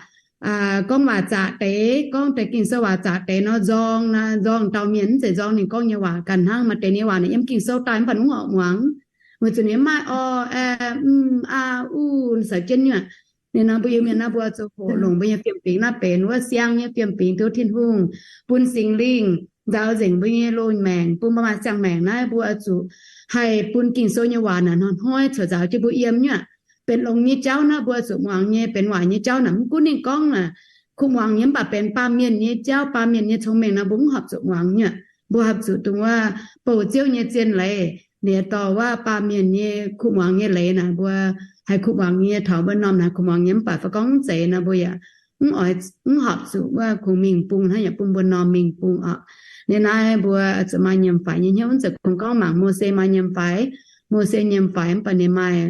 gorngv waac zaqc deix, gorngv deix Ging-Sou waac zaqc deix nor nzorng, nzorng dauh mienh mv zeiz nzorng ninh gorngv nyei waac ganh hnangv. Maaih deix nyei waac naaic yiem Ging-Sou daaih mv baac mv oix muangx, weic zuqc ninh mv maaih o, e, m, a, u, caux jienv nyuoqc. Ninh nor mbuo Iu-Mienh naaiv mbuo zuqc hoqc longc mbuo nyei fiem-fingx naaiv benx wuov siang nyei fiem-fingx tov Tin-Hungh bun Singx Lingh nzaaux nzengc mbuo nyei loz-maengc, bun mbuo maaih siang-maengc naaiv mbuo oix zuqc haih bun Ging-Sou nyei waac naaic hnoi-hnoi corc nzaaux jienv mbuo yiem nyuoqc. Benx longx nyei jauv naaiv mbuo zuqc muangx nyei, benx waaic nyei jauv naaic mv gunv ninh gorngv naaic kuv muangx nyei mv baac benx baamh mienh nyei jauv, baamh mienh nyei cong-mengh naaic mbuo mv horpc zuqc muangx nyuoqc. Mbuo horpc zuqc dongh wuov bouh Ziouv nyei zien leiz, ninh dorh wuov baamh mienh nyei kuv muangx nyei leiz naaic mbuo haih kuv muangx nyei, taux mbuo m'normh naaic kuv muangx nyei mv baac fai gorngv mv zeiz nor mbuo yaac mv oix, mv horpc zuqc wuov kungx mingh bung hnangv, yaac bun mbuo m'normh mingh bung oc. Ninh naaiv mbuo zuqc maaih nyiemc faix nyei hnyouv, mv zeiz kungx gorngv mangc Mose maaih nyiemc faix. Mose nyiemc faix mv baac ninh maaih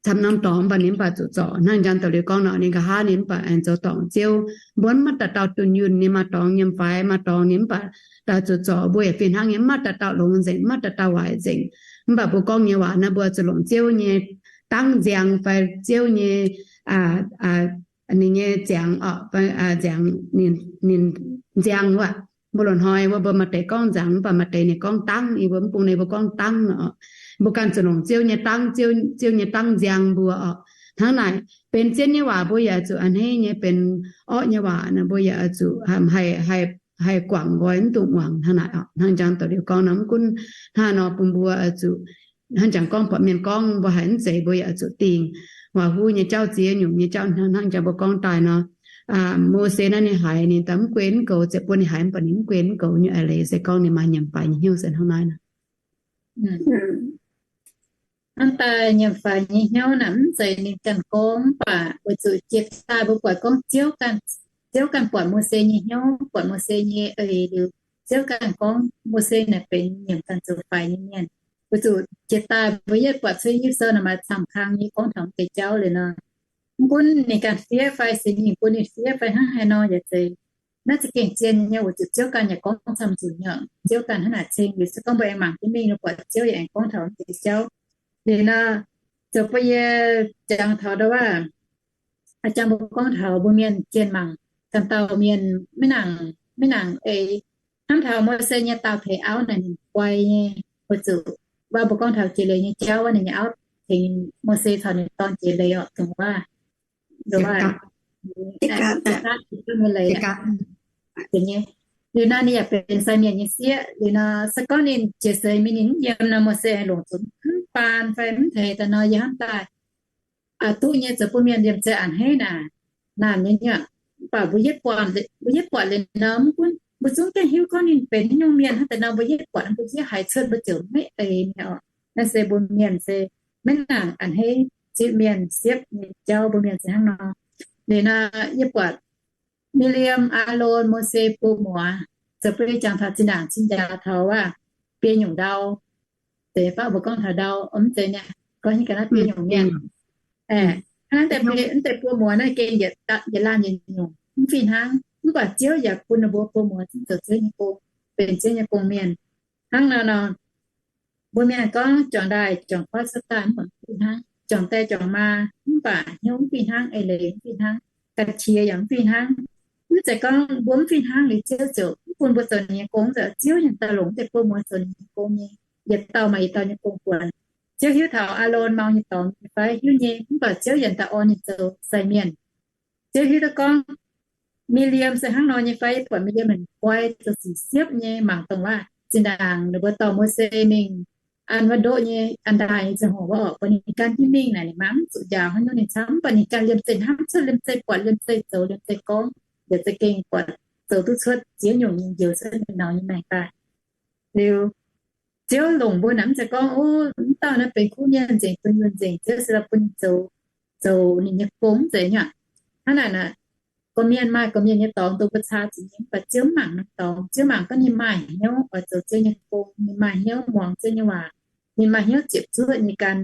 camv norm dorngx mv baac ninh mv baac zuqc zorc hnangv jangx da'liuz gorngv nor, ninh nqa'haav ninh mv baac aengx zoux dorngc Ziouv. Mbuo mv maaih dauh dauh dunh yunh, ninh maaih dorngx nyiemc faix, maaih dorngx ninh mv baac daaih zuqc zorc. Mbuo yaac fih hnangv nyei, mv maaih dauh dauh longx nzengc, mv maaih dauh dauh waaic nzengc. Mv baac mbuo gorngv nyei waac naaiv mbuo zuqc longc Ziouv nyei dangv nziang fai Ziouv nyei, ninh nyei nziang oc, nziang, ninh nziang wuov. Mbuo loz-hnoi wuov mbuo maaih deix gorngv nziang mv baac maaih deix ninh gorngv dangv, yie mbuo mv bung ninh mbuo gorngv dangv oc. Mbuo ganh zuqc longc Ziouv nyei dangv, Ziouv nyei dangv nziang mbuo oc. Hnangv naaic, benx zien nyei waac mbuo yaac zuqc a'hneiv nyei, benx orqv nyei waac naaic mbuo yaac zuqc haih, haih guangc nqoi mv dungx muangx hnangv naaic oc. Hnangv jangx da'liuz gorngv nor, mv gunv hnangv nor bun mbuo zuqc hnangv jangx gorngv buatc mienh gorngv mbuo haiz mv zeiz mbuo yaac zuqc dingh. Waac huv nyei jauv, ziex nyungc nyei jauv, hnangv jangx mbuo gorngv daaih nor, Mose naaiv ninh haiz ninh daaih mv gunv mv goux, ziepc buonc ninh haiz mv baac ninh mv gunv mv goux nyei eix leiz se gorngv ninh maaih nyiemc faix nyei hnyouv se hnangv naaiv. Hnangv daaih nyiemc faix nyei hnyouv naaic mv zeiz ninh ganh gorngv, mv baac weic zuqc jiex daaih mbuo buatc gorngv Ziouv ganh, Ziouv ganh buatc Mose nyei hnyouv, buatc Mose nyei eix liuz, Ziouv ganh gorngv Mose naaic benx nyiemc ganh zoux faix nyei mienh. Weic zuqc jiex daaih mbuo yietv buatc cuotv Ging-Sou naaic maaih camv kang nyei gorngv taux deix jauv liuz nor, mv gunv ninh ganh fiev fai Singx Lingh bun ninh fiev fai hnangv haaix nor yaac zeiz, naaiv za'gengh zien nyei weic zuqc Ziouv ganh yaac gorngv camv nzunc nyei. Ziouv ganh hnangv naaic ceng liuz se gorngv mbuo aengx mangc jienv mingh nor buatc Ziouv yaac aengx gorngv taux deix jauv. Liuz nor, zoux bun yie jangx taux ndau wuov, a'jang mbuo gorngv taux mbuo mienh jienh mangc ganh dauh mienh maiv nangc, maiv nangc eix. Hnamv taux Mose nyei daauh teix auv naaic ninh guai nyei, weic zuqc wuov mbuo gorngv taux jiex leiz nyei jauv wuov, ninh nyei auv tengx Mose caux ninh dorn jiex leiz orqc, dongh wuov, dongh wuov, nyei leiz. Liuz nor ninh yaac benx sai mienh nyei sieqv. Liuz nor se gorngv ninh jiex seix mingh ninh mv yiem nor, Mose longc zuqc mv baan fai mv teix daaih nor, yie hnamv daaih duqv nyei zoux bun mienh liemh zeih a'hneiv naaic, naanc nyei nyuoqc. Mv baac mbuo yietv buatc, mbuo yietv buatc liuz nor, mv gunv mbuo zungv gengh hiuv gorngv ninh benx haaix nyungc mienh hnangv deix nor, mbuo yietv buatc mbuo zieqv haiz cuotv mbuo ziouc maiv eix mi'aqv. Naaiv se mbuo mienh se maiv nangc a'hneiv zieqv mienh siepv nyei jauv, mbuo mienh se hnangv nor. Liuz nor yie buatc Miqv^liemv, Aalon, Mose buo muoz, zoux bun yie jangx taux zinh ndaangc cing-njaaux taux wuov biei nyungc ndau. Deix baav mbuo gorngv taux ndau, mv zeiz niaa, gorngv nyei ga'naaiv biei nyungc mienh. Hnangv naaiv deix buo muoz naaiv gengh yietc laanh yietc nyungc, mv fih hnangv. Mv baac Ziouv yaac bun ninh mbuo buo muoz zungv zoux Ziouv nyei gong, benx Ziouv nyei gong-mienh. Hnangv nor nor, mbuo mienh gorngv juangc ndaaih juangc kuaaiv cuotv daaih mv baac mv fih hnangv. juangc die juangc maa, mv baac hnyouv mv fih hnangv, eix leiz mv fih hnangv, ga'qiex yaac mv fih hnangv. Mv zeiz gorngv mbuo mv fih hnangv liuz Ziouv ziouc mv bun mbuo zoux ninh nyei gong, mv zeiz. Ziouv yaac daaih longc deix buo muoz zoux ninh nyei gong nyei, yietc dauh maaih yietc dauh nyei gong buonc. Ziouv hiuv taux Aalon mau nyei dorngx nyei fai? Hiuv nyei. Mv baac Ziouv yaac daaih orn ninh zoux sai mienh. Ziouv hiuv duqv gorngv Miv^li^am se hnangv nor nyei fai? Buatc Miv^li^am ninh guai zoux sic siepv nyei, mangc dongh waac zinh ndaangc ninh mbuo dorh Mose mingh an wuov ndoqv nyei an ndaaih nyei ziangh hoc, wuov orqc, buatc ninh ganh hiuv mingh naaic, ninh mangc mv zuqc njaaux haaix nyungc, ninh camv, mv baac ninh ganh liemh zeih hnamv cuotv, liemh zeih buatc, liemh zeih zoux, liemh zeih gorngv, liemh zeih gengh buatc zoux duqv cuotv ziex nyungc nyei njoux cuotv ninh nyei maengc daaih. Liuz, Ziouv longc mbuo naaic mv zeiz gorngv, o, mv dauh naaiv benx kuv mienh nzengc, dunh yunh nzengc, Ziouv se la'bun ninh zoux, zoux ninh nyei gong, mv zeiz nyei aqv. Hnangv naaic, gorqv-mienh maaih gorqv-mienh nyei dorngx dongh mbuo caa zuqc nyei, mv baac Ziouv mangc norm dorngx. Ziouv mangc gorngv ninh maaih hnyouv oix zoux Ziouv nyei gong, ninh maaih hnyouv muangx Ziouv nyei waac, ninh maaih hnyouv ziepc zuoqv nyei gan.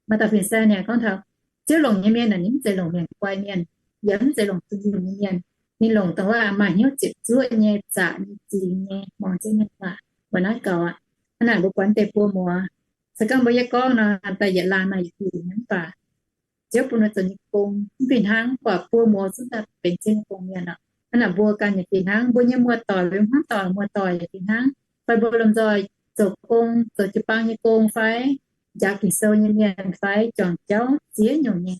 Maaih dauh fin-saeng naaic gorngv taux Ziouv longc nyei mienh naaic, ninh mv zeiz longc mienh guai mienh, yaac mv zeiz longc dunh yunh nyei mienh. Ninh longc dongh waac maaih hnyouv ziepc zuoqv nyei, zaqc nyei, zingx nyei, muangx Ziouv nyei waac, weic naaiv gaux aqv. Hnangv naaic mbuo buatc deix buo muoz, se gorngv mbuo yie gorngv nor, daaih yietc laanh maaih yietc diuc nyei, mv baac Ziouv bun mbuo zoux nyei gong mv fih hnangv, mv baac buo muoz zungv daaih benx Ziouv nyei gong mienh oc. Hnangv naaic mbuo ganh yaac fih hnangv, mbuo nyei muoz-doic, mv baac muoz-doic yaac fih hnangv, fai mbuo lomh nzoih zoux gong, zoux jiu-baang nyei gong fai njaaux Ging-Sou nyei mienh fai juangc jauv ziex nyungc nyei,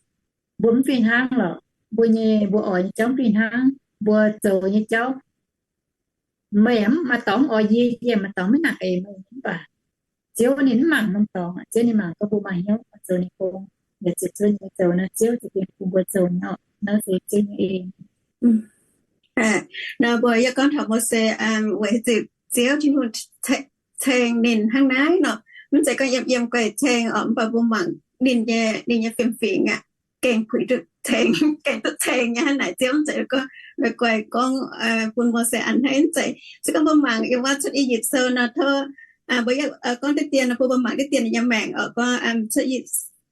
mbuo mv fih hnangv lorqc. Mbuo nyei, mbuo oix nyei jauv mv fih hnangv, mbuo zoux nyei jauv, meih maaih dorngx oix yie, yie maaih dorngx maiv nangc eix meih, mv baac Ziouv ninh mv mangc norm dorngx, Ziouv ninh mangc gorngv mbuo maaih hnyouv zoux ninh gong, yaac ziepc zuoqv nyei zoux naaiv, Ziouv za'gengh bun mbuo zoux nyei oc. Naaiv se Ziouv nyei en. Nor mbuo yie gorngv taux Mose, weic zuqc Ziouv Tin-Hungh ceng ninh hnangv naaiv nor, mv zeiz gorngv yiem yiem guaih ceng oc, mv baac mbuo mangc ninh nyei, ninh nyei fiem-fingx aqv, gengh puix duqv ceng, gengh duqv ceng nyei hnangv naaic. Ziouv mv zeiz gorngv meih guaih gorngv bun Mose an hnangv, mv zeiz. Se gorngv mbuo mangc yiem wuov Cuotv I^yipv Sou nor, tov mbuo gorngv diqv dien nor, bun mbuo mangc diqv dien ninh nyei maengc oc. Gorngv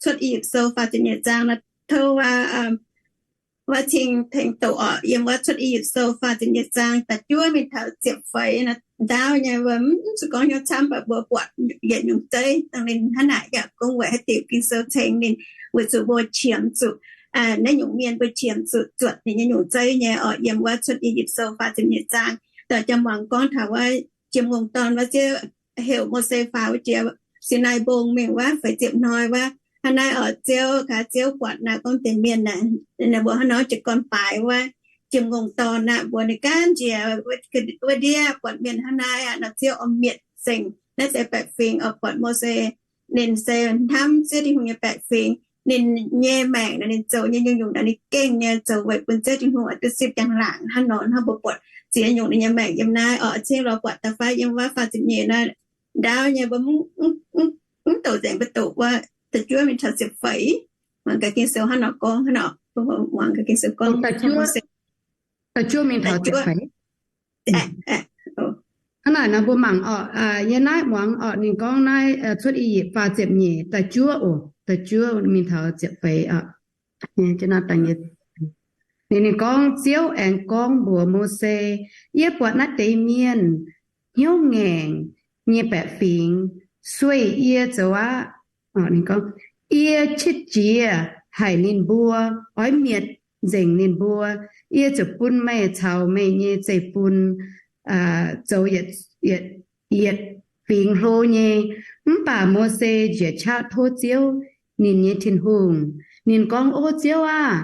Cuotv I^yipv Sou faah ziepc nyeic zaang nor, tov wuov, wuov cing tengx doqc oc. Yiem wuov Cuotv I^yipv Sou faah ziepc nyeic zaang da'juov mingh taux ziepc feix nor, ndaauv nyei, mv zuqc gorngv hnyouv camv, mv baac mbuo buatc yietc nyungc zeiv dongh ninh hnangv naaic yaac gorngv weic haaix diuc Ging-Sou ceng ninh, weic zuqc mbuo qiemx zuqc naaiv nyungc mienh, mbuo qiemx zuqc zuotc ninh nyei nyungc zeiv nyei oc. Yiem wuov Cuotv I^yipv Sou faah ziepc nyeic zaang, da'jangv muangx gorngv taux wuov jiem ngongh dorn wuov, Ziouv heuc Mose faaux wuov jiex Sinai Mbong mingh wuov feix ziepc hnoi wuov. Hnangv naaiv oc, Ziouv, gaax Ziouv buatc naaiv gorngv deix mienh naaic, mbuo hnangv nor jiez gorn baaix wuov jiem ngongh dorn naaic, mbuox ninh gaanv njiec wuov ndiev, buatc mienh hnangv naaiv aqv nor, Ziouv oix mietc nzengc naaiv deix baeqc fingx oc. Buatc Mose ninh se hnamv Ziouv Tin-Hungh nyei baeqc fingx. Ninh nyei maengc naaic, ninh zoux nyei nyungc-nyungc naaic, ninh gengh nyei zoux weic bun Ziouv Tin-Hungh oix duqv sipv njang-laangc hnangv nor. Hnangv mbuo buatc ziex nyungc ninh nyei maengc yiem naaiv oc. Cingx lorz buatc da'faanh yiem wuov faah ziepc nyeic naaiv, ndaauv nyei, mbuo mv douc nzengc, mbuo doqc wuov da'juov mingh taux ziepc feix. Muangx gaax Ging-Sou hnangv nor gorngv, hnangv nor, muangx gaax Ging-Sou gorngv. Da'juov mingh taux ziepc feix. Hnangv naaic nor mbuo mangc oc, yie naaiv muangx oc, ninh gorngv naaiv Cuotv I^yipv faah ziepc nyeic, da'juov oc, da'juov mingh taux ziepc feix oc. Ninh, ninh gorngv, Ziouv aengx gorngv mbuox Mose, Yie buatc naaiv deix mienh hnyouv ngaengc nyei baeqc fingx sueih yie zoux aqv. Ninh gorngv, Yie qiex jiez haic ninh mbuo, oix mietc nzengc ninh mbuo. Yie ziouc bun meih caux meih nyei zeiv-fun zoux yietc fingx hlo nyei. Mv baac Mose njiec qaqv tov Ziouv, ninh nyei Tin-Hungh. Ninh gorngv, O Ziouv aah!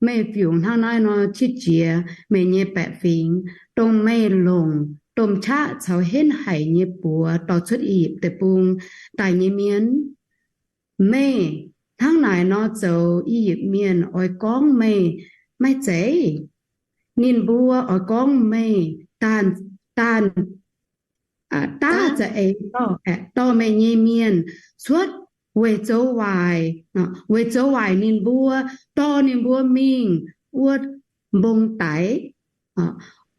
Meih fiuc hnangv naaiv nor qiex jiez meih nyei baeqc fingx, dongh meih longc domh qaqv caux henv haic nyei buoz dorh cuotv I^yipv Deic-Bung daaih nyei mienh. Meih hnangv naaic nor zoux, I^yipv Mienh oix gorngv meih maiv zeiz. Ninh mbuo oix gorngv meih daanh, daanh daav za'eix dorh meih nyei mienh cuotv weic zoux waaic, weic zoux waaic ninh mbuo, dorh ninh mbuo mingh wuov mbong daic,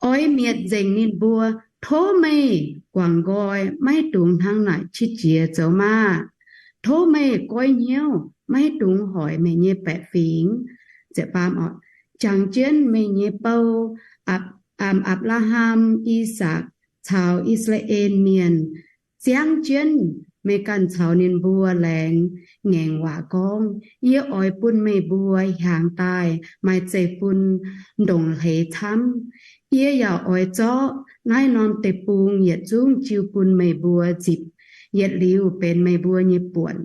oix mietc nzengc ninh mbuo. Tov meih guangc nqoi, maiv dungx hnangv naaic qiex jiez zoux maah! Tov meih goiv hnyouv, maiv dungx hoic meih nyei baeqc fingx. Jangx jienv meih nyei bou, Apc, Apc^laa^ham, I^sakc caux I^saa^laa^en Mienh, ziangv jienv Meih ganh caux ninh mbuo laengz ngaengc waac gorngv, Yie oix bun meih mbuo hiaangx daaih maaih zeiv-fun ndongc hleix camv. Yie yaac oix zorqv naaiv norm deic-bung yietc zungv jiu bun meih mbuo nzipc. Yietc liuz benx meih mbuo nyei buonc.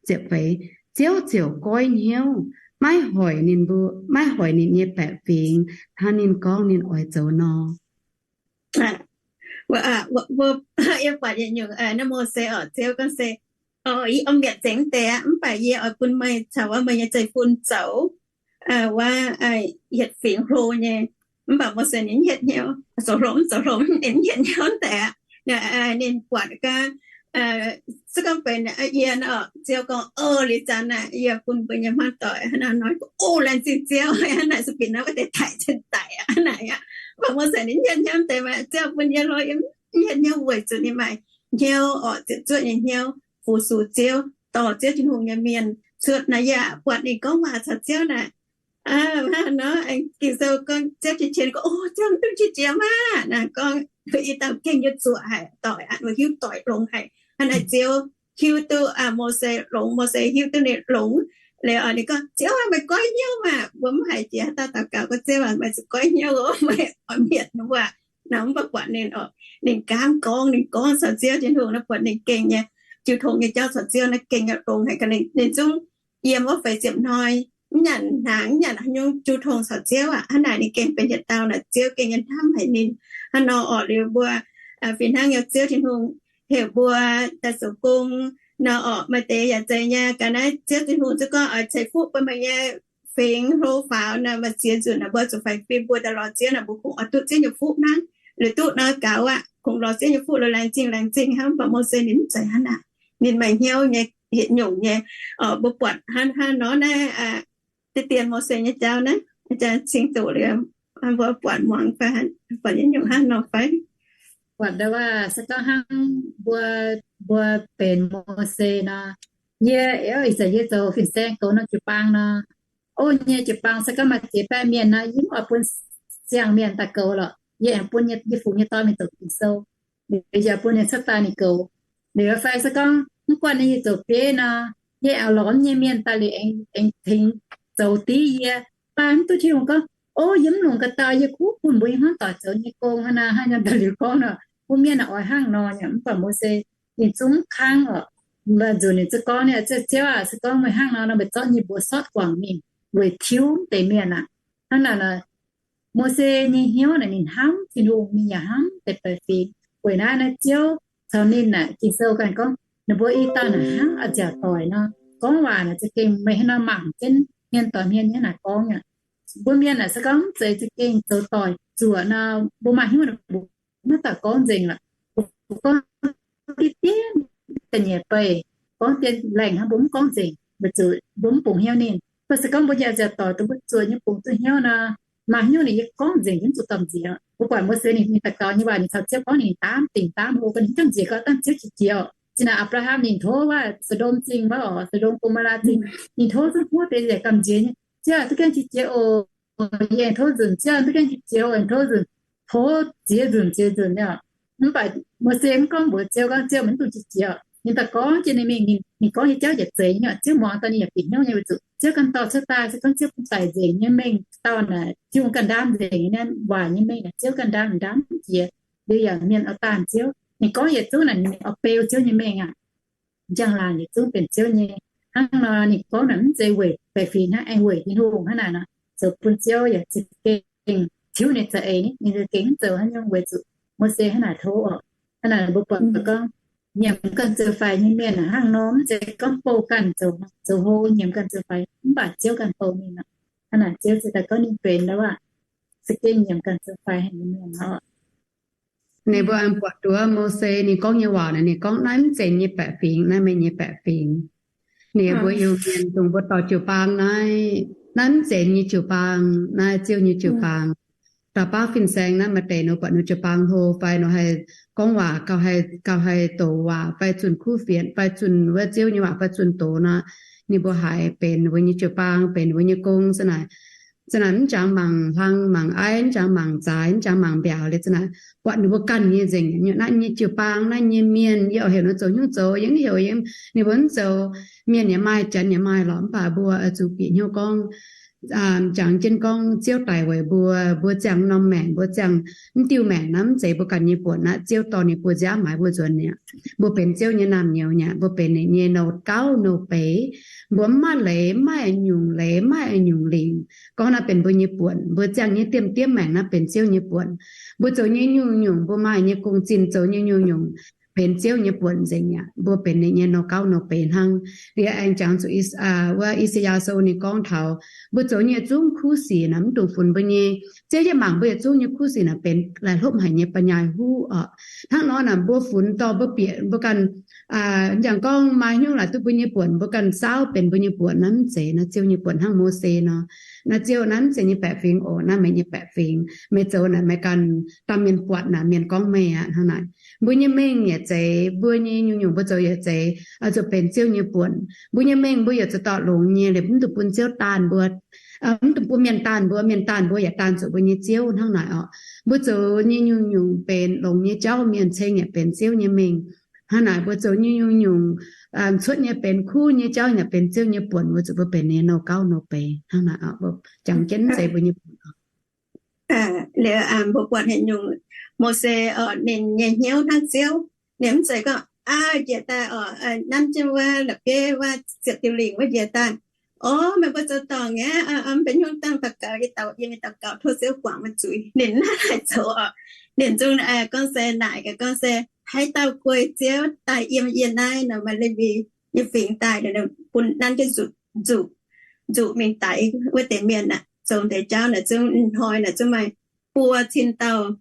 Ziepc feix, Ziouv ziouc goiv hnyouv, maiv hoic ninh mbuo, maiv hoic ninh nyei baeqc fingx hnangv ninh gorngv ninh oix zoux nor. Yie buatc yietc nyungc naaiv Mose oc, Ziouv gorngv se, Yie oix mietc nzengc mv deix aqv, mv baac yie oix bun meih caux wuov meih nyei zeiv-fun zoux wuov yietc fingx hlo nyei. Mv baac Mose ninh hietv hnyouv, zoux hlo zoux hlo, ninh hietv hnyouv mv deix aqv. Ninh buatc gaax, se gorngv benx yie nor, Ziouv gorngv, O, liuz zanc naaic yie bun mbuo nyei hmuangv doic hnangv naaiv nor, O, laengz zingh Ziouv, hnangv naaic se bieqc naaiv wuov deix daic cingx daic aqv, hnangv naaic aqv. Mv baac Mose ninh hietv hnyouv mv deix, Ziouv bun yie hlo, yie hietv hnyouv weic zuqc ninh maaih hnyouv oc, ziepc zuoqv nyei hnyouv, fu-sux Ziouv, dorh Ziouv Tin-Hungh nyei mienh cuotv naaiv. Yie buatc ninh gorngv waac caux Ziouv naaic, hnangv nor, Ging-Sou gorngv Ziouv qiex jiez gorngv, O, Ziouv, mv dungx qiex jiez maah! Naaiv gorngv, I dauh gengh nyei zuoqc haic, doic aqv, hiuv doic longx haic. Hnangv naaic Ziouv hiuv duqv Mose longx, Mose hiuv duqv ninh longx. Liuz ninh gorngv, Ziouv aac, meih goiv hnyouv maah! Mbuo mv haiz jiex haaix dauh daux gaux gorngv, Ziouv aac, meih zuqc goiv hnyouv oc, meih oix mietc wuov. Naaiv mv baac buatc ninh oc, ninh gaamv gorngv, ninh gorngv caux Ziouv Tin-Hungh nor, buatc ninh gengh nyei, jiu tong nyei jauv caux Ziouv naaiv gengh nyei longx haic. Ninh zungv yiem wuov feix ziepc hnoi, mv nyanc hnaangx, mv nyanc haaix nyungc, jiu tong caux Ziouv aqv. Hnangv naaic ninh gengh benx yietc dauh naaic Ziouv gengh nyei hnamv haic ninh. Hnangv nor orqc, liuz mbuo fih hnangv nyei Ziouv Tin-Hungh heuc mbuo daaih zoux gong nor orqc, maaih deix yaac zeiz nyei. Ga'naaiv Ziouv Tin-Hungh zungv gorngv oix ceix fuqv bun meih nyei fingx hlo faaux nor, maaih ziex nzunc naaic mbuo zuqc faix fim, mbuo daaih lorz Ziouv naaic mbuo kungx oix duqv Ziouv nyei fuqv hnangv. Liuz duqv nor gaux aqv, kungx lorz Ziouv nyei fuqv, lorz laengz zingh, laengz zingh hnangv. Mv baac Mose ninh mv zeiz hnangv naaic. Ninh maaih hnyouv nyei, hietv nyungc nyei. Mbuo buatc hnangv, hnangv nor naaiv, deix dien Mose nyei jauv naaiv, cing doqc liuz, mbuo buatc muangx fai buatc nyei nyungc hnangv nor fai? Buatc ndau wuov se gorngv hnangv mbuo, mbuo benx Mose nor, yie, ih zanc yie zoux fin-saeng goux norm jiu-baang nor, o, nyei jiu-baang se gorngv maaih ziex baeqv mienh nor, yie mv oix bun siang-mienh daaih goux lorqc. Yie aengx bun yie fungx nyei dorn mingh doqc Ging-Sou, liuz yie bun ninh cuotv daaih ninh goux. Liuz fai se gorngv mv guanh ninh nyei zoux bieiv nor, yie aengx lorz nyei mienh daaih liuz aengx tengx zoux div yie. Mv baac mv duqv Tin-Hungh gorngv, o, yie mv longc ga'dauh, yie kuv bun mbuo nyei hmuangv doic zoux nyei gong hnangv naaiv, hnangv nor daaih liuz gorngv nor, mbuo mienh naaic oix hnangv nor nyei. Mv baac Mose ninh zungv mv kangv oc. Mv baac nzunc ninh zungv gorngv, Ziouv aac, se gorngv meih hnangv nor nor, meih zorqv nyei mbuox sortv guangc mingh weic tiuv deix mienh aqv. Hnangv naaic nor, Mose nyei hnyouv naaic ninh hnamv Tin-Hungh, ninh yaac hnamv deix baeqc fingx. Weic naaiv naaiv Ziouv caux ninh naaic, Ging-Sou ganh gorngv, ninh mbuo i dauh naaic hnangv a'nziaauc doic nor, gorngv waac naaic za'gengh meih hnangv nor mangc jienv hmien doic hmien nyei naaic gorngv aqv. Mbuo mienh naaic se gorngv mv zeiz za'gengh zoux doic zuoqc nor, mbuo maaih hnyouv naaic mbuo maiv daaih gorngv nzengc lorqc. Mbuo gorngv diqv dien da'nyeic beih, gorngv dien laengh hnangv mbuo mv gorngv nzengc, weic zuqc mbuo mv bungx hnyouv ninh. Mv baac se gorngv mbuo nyei a'nziaauc doic dongh mbuo zuoqc nyei bungx duqv hnyouv nor, maaih hnyouv ninh yie gorngv nzengc, yie mv zuqc dorh nziex. Mbuo buatc Mose ninh, ninh daux gaux nyei waac, ninh caux Ziouv gorngv, ninh daamv dingc daamv hlo, ninh mv gaengh nziex gorngv dangh Ziouv qiex jiez. Zinh ndaangc Apc^laa^ham ninh tov wuov So^ndom Zingh wuov oc, So^ndom Go^mo^laa Zingh, ninh tov zungv huov deix nzengc gamh nziex nyei. Ziouv, duqv gaengh qiex jiez oc. Yie aengx tov nzunc, Ziouv, duqv gaengh qiex jiez oc, aengx tov nzunc. Tov ziex nzunc ziex nzunc nyei. Mv baac Mose mv gorngv mbuox Ziouv gorngv, Ziouv, meih mv dungx qiex jiez oc. Ninh daaih gorngv jienv ninh mingh, ninh gorngv nyei jauv yietc zeiz nyei. Ziouv muangx daaih ninh yaac bieqc hnyouv nyei, weic zuqc Ziouv ganh dorh cuotv daaih se gorngv Ziouv bun daic nzengc nyei mengh dauh naaic, Tin-Hungh ganh ndaam nzengc nyei waac nyei mengh naaic, Ziouv ganh ndaam, ndaam jiex. Liuz yaac mienh oix daanh Ziouv. Ninh gorngv yietc zungv naaic ninh oix beu Ziouv nyei mengh aqv. Njang-laangc yietc zungv benx Ziouv nyei. Hnangv nor ninh gorngv naaic mv zeiz weic baeqc fingx hnangv, aengx weic Tin-Hungh hnangv naaic nor, zoux bun Ziouv yaac za'gengh tiuv ninh za'eix, ninh za'gengh mv zoux haaix nyungc weic zuqc Mose hnangv naaic tov oc. Hnangv naaic mbuo buatc gorngv nyiemc ganh zoux faix nyei mienh hnangv nor, mv zeiz gorngv bouh ganh zoux, zoux hlo nyiemc ganh zoux faix, mv baac Ziouv ganh bouh ninh oc. Hnangv naaic Ziouv ziouc daaih gorngv ninh benx ndo aav, za'gengh nyiemc ganh zoux faix haic nyei mienh oc. Ninh mbuo aengx buatc nduov Mose ninh gorngv nyei waac naaic, ninh gorngv naaiv mv zeiz nyei baeqc fingx, naaiv meih nyei baeqc fingx. Ninh mbuo Iu-Mienh dongh mbuo dorh jiu-baang naaiv, naaiv mv zeiz nyei jiu-baang, naaiv Ziouv nyei jiu-baang. Dauh baav fin-saeng naaiv maaih deix nor buatc ninh jiu-baang hlo fai nor haih gorngv waac gauh haih doqc waac fai zunh kuv fienx fai zunh wuov Ziouv nyei waac fai zunh doz nor, ninh mbuo haiz benx ninh mbuo nyei jiu-baang, benx ninh mbuo nyei gong se naaic. Za'naaic mv jangx mangc hlang mangc aiv, mv jangx mangc zaaix, mv jangx mangc mbiaauc liuz, za'naaic buatc ninh mbuo ganh nyei nzengc nyei, naaiv nyei jiu-baang, naaiv nyei mienh, yie oix heuc ninh zoux hnyouv zoux, yie mv heuc, yie, ninh mbuo mv zoux. Mienh yaac maaih, janx yaac maaih lorqc, mv baac mbuo oix zuqc bieqc hnyouv gorngv, jangx jienv gorngv Ziouv daic weic mbuo, mbuo ziangh norm maengc, mbuo ziangh mv diuh maengc naaiv mv zeiz mbuo ganh nyei buonc aqv. Ziouv dorh ninh buoz-nziaamv maaiz mbuo nzuonx mi'aqv. Mbuo benx Ziouv nyei naamh nyouz mi'aqv. Mbuo benx ninh nyei nouh gauv nouh beiz. Mbuo mv maaih leiz, mv maaih nyungc leiz, mv maaih nyungc lingc. Gorngv naaiv benx mbuo nyei buonc. Mbuo ziangh nyei diemv diemv maengc naaiv benx Ziouv nyei buonc. Mbuo zoux nyei nyungc-nyungc, mbuo maaih nyei gong-zinh zoux nyei nyungc-nyungc, benx Ziouv nyei buonc nzengc mi'aqv. Mbuo benx ninh nyei nouh gauv nouh beiz hnangv. Liuz aengx jangx zuqc wuov I^saa^yaa Sou ninh gorngv taux mbuo zoux nyei yietc zungv kuv sic naaic mv dungx funx mbuo nyei. Ziouv yietv mangc mbuo yietc zungv nyei kuv sic naaic benx laaic hlopv haic nyei ba'nyaaic huv oc. Hnangv nor naaic mbuo funx dorh mbuo bieqc mbuo ganh, njang gorngv maaih hnyouv laaic duqv mbuo nyei buonc, mbuo ganh saauv benx mbuo nyei buonc naaiv mv zeiz. Naaiv Ziouv nyei buonc hnangv Mose nor. Naaiv Ziouv naaiv mv zeiz nyei baeqc fingx oc. Naaiv meih nyei baeqc fingx. Meih zoux naaic meih ganh, dangh mienh buatc naaic mienh gorngv meih aqv hnangv naaic. Mbuo nyei mengh yaac zeiz, mbuo nyei nyungc-nyungc mbuo zoux yaac zeiz, oix zuqc benx Ziouv nyei buonc. Mbuo nyei mengh mbuo yaac zuqc dorh longx nyei, liuz mv dungx bun Ziouv daanh mbuo, mv dungx bun mienh daanh mbuo. Mienh daanh mbuo yaac daanh zuqc mbuo nyei Ziouv hnangv naaic oc. Mbuo zoux nyei nyungc-nyungc benx longx nyei jauv, mienh ceng yaac benx Ziouv nyei mengh. Hnangv naaic mbuo zoux nyei nyungc-nyungc cuotv nyei benx kuv nyei jauv yaac benx Ziouv nyei buonc, weic zuqc mbuo benx ninh nyei nouh gauv nouh beiz hnangv naaic oc. Jangx jienv mv zeiz mbuo nyei buonc oc. Liuz mbuo buatc haaix nyungc, Mose oc, ninh nyei hnyouv hnangv Ziouv. Ninh mv zeiz gorngv, aa, njiec daaih oc, nanv jienv wuov la'bieiv wuov ziepc diuh lingc wuov njiec daaih. Orv, meih mbuo zoux dorngc aqv. Mv benx hnyouv dangh daux gaux, yie daux, yie mingh daux gaux tov Ziouv guangc meih zuiz. Ninh mv haih zoux oc. Ninh zungv gorngv se naaic gaax gorngv se, haaix dauh guei Ziouv daaih yiem yie naaiv nor, maaih Lewi nyei fingx daaih, bun nanv jienv nzuqc, nzuqc mingh daix wuov deix mienh aah, zoux deix jauv naaic zungv hnoi naaic zungv maaih buo cin dauh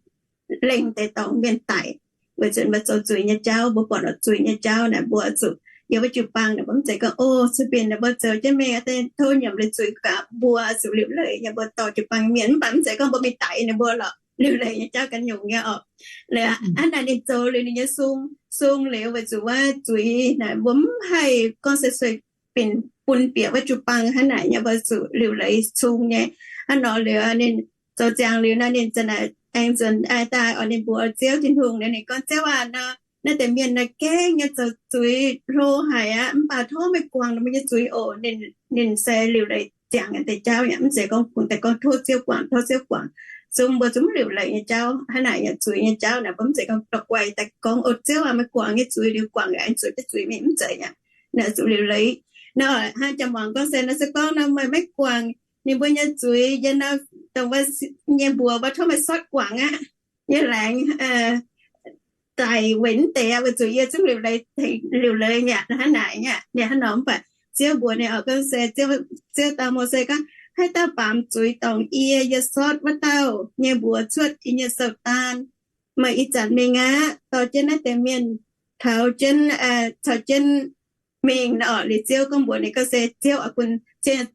lengh deix dorngx mienh daic. Weic zuqc mbuo zoux zuiz nyei jauv, mbuo buatc lorqc zuiz nyei jauv naaic mbuo zuqc yiem wuov jiu-baang naaic mbuo mv zeiz gorngv, o, zuqc binc naaic mbuo zoux jienv mingh deix tov nyiemc liuz zuiz gaax, mbuo zuqc liuc leiz nyei mbuo dorh jiu-baang mienh. Mv baac mv zeiz gorngv mbuo mingh daix ninh mbuo lorqc, liuc leiz nyei jauv ganh nyungc nyei oc. Liuz hnangv naaic ninh zoux liuz ninh nyei sung, sung liuz weic zuqc wuov zuiz naaic mbuo mv haih gorngv se sueih binc bun bieqc wuov jiu-baang hnangv naaic nyei, mbuo zuqc liuc leiz sung nyei. Hnangv nor liuz ninh zoux ziangx liuz naaic ninh za'naaic aengx nzuonx daaih oc, ninh mbuox Ziouv Tin-Hungh liuz ninh gorngv, Ziouv aac, naaiv deix mienh naaic gengh nyei zoux zuiz hlo haic aqv. Mv baac tov meih guangc ninh mbuo nyei zuiz oc. Ninh se liuc leiz ziangx deix jauv yaac mv zeiz gorngv bun deix gorngv tov Ziouv guangc, tov Ziouv guangc. Zungv mbuo zungv liuc leiz nyei jauv hnangv naaic yaac zuiz nyei jauv naaic mbuo mv zeiz gorngv dorh guai daaih gorngv, o, Ziouv aac, meih guangc nyei zuiz liuz guangc aqv, zuqc jienv zuiz mingh, mv zeiz aqv. Naaic zuqc liuc leiz. Naaiv hnangv jaa-muangx gorngv se, naaiv se gorngv nor meih maiv guangc ninh mbuo nyei zuiz, yie naaiv dongh wuov nyei mbuox mbuo tov meih sortv guangc aqv. Yie laengz daic weic mv deix aqv, weic zuqc yie zungv liuc leiz, liuc leiz mi'aqv hnangv naaic nyei. Ninh hnangv nor mv baac Ziouv mbuox ninh oc, gorngv se Ziouv dau Mose gorngv, haaix dauh baamz zuiz dorngc yie, yie sortv wuov dauh nyei mbuox cuotv yie nyei sou-daan. Meih ih zanc mingh aqv, dorh jienv naaiv deix mienh taux jienv, caux jienv mingh nor. Liuz Ziouv gorngv mbuox ninh gorngv se Ziouv oix bun Ziouv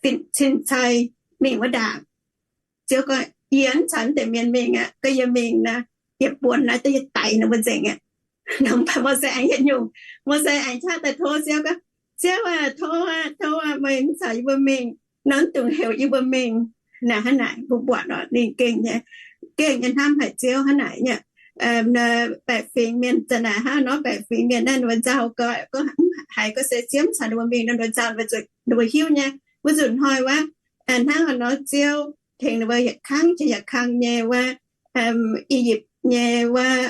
fin-cin cai mingh wuov ndaangc. Ziouv gorngv, yie mv caux naaiv deix mienh mingh aqv. Gorngv yie mingh nor, yie buonc naaiv daaih yie daic ninh mbuo nzengc aqv. Nor mv baac Mose aengx yietc nyungc, Mose aengx qaqv daaih tov Ziouv gorngv, Ziouv aac, tov aqv, tov aqv, meih mv caux yie mbuo mingh nor, mv dungx heuc yie mbuo mingh. Naaic hnangv naaic mbuo buatc oc, ninh gengh nyei, gengh nyei hnamv haic Ziouv hnangv naaic nyei. Baeqc fingx mienh za'naaic hnangv nor, baeqc fingx mienh naaiv ninh mbuo nzauh gorx, gorngv haiz gorngv se Ziouv mv caux ninh mbuo mingh nor, ninh mbuo nzauh, ninh mbuo hiuv nyei. Wuov nzunc hnoi wuov, hnangv haaix nor Ziouv tengx ninh mbuo yietc kangv jiex yietc kangv nyei wuov, I^yipv nyei wuov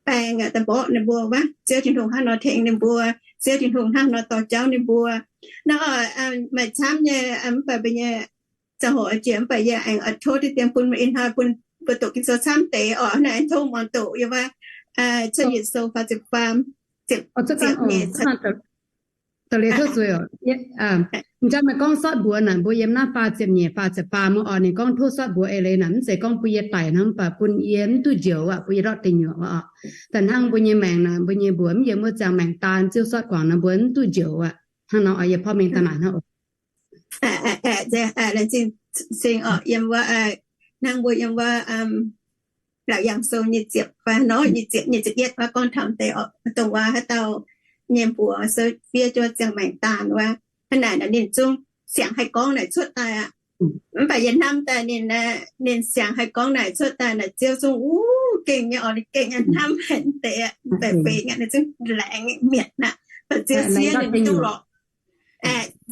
baengc aac, daaih mborqv ninh mbuo wuov. Ziouv Tin-Hungh hnangv nor tengx ninh mbuo. Ziouv Tin-Hungh hnangv nor dorh jauv ninh mbuo. Nor maaih camv nyei, mv baac mbuo nyei ziangh hoc jiex, mv baac yie aengx oix tov diqv dien bun ih hnoi bun mbuo doqc Ging-Sou camv deix oc. Naaiv aengx tov muangx doqc yie wuov, Cuotv Nyei Sou faah ziepc faam, ziepc, ziepc nyeic. Da'liuz tov zuiz oc. M'jangc meih gorngv sortv mbuox naaic, mbuo yiem naaiv faah ziepc nyeic, faah ziepc faam oc. Ninh gorngv tov sortv mbuox eix leiz naaic, mv zeiz gorngv bun yie daic hnangv, mv baac bun yie mv duqv njoux aqv, bun yie ndortv dingc nyuoqc oc. Da'hnangv mbuo nyei maengc naaic, mbuo nyei mbuox mv yiem wuov ziangh maengc daan, Ziouv sortv guangc naaic, mbuo mv duqv njoux aqv. Hnangv nor oc, yie porv mengh daaih naaic hnangv oc. Sing oc, yiem wuov, hnangv mbuo yiem wuov Laauc Yaangh Sou nyic ziepc fai nor nyic ziepc, nyic ziepc yietv wuov gorngv taux deix oc, dongh wuov haaix dauh nyei mbuox se fiev jienv ziangh maengc daan wuov, hnangv naaic ninh zungv siangx haih gorngv naaic cuotv daaih aqv. Mv baac yie hnamv daaih ninh, ninh siangx haih gorngv naaic cuotv daaih naaic, Ziouv zungv wuov gengh nyei oc, ninh gengh nyei hnamv haic deix, mv baac fingx ninh zungv laengz mietc aqv. Mv baac Ziouv siev ninh duqv lorqc.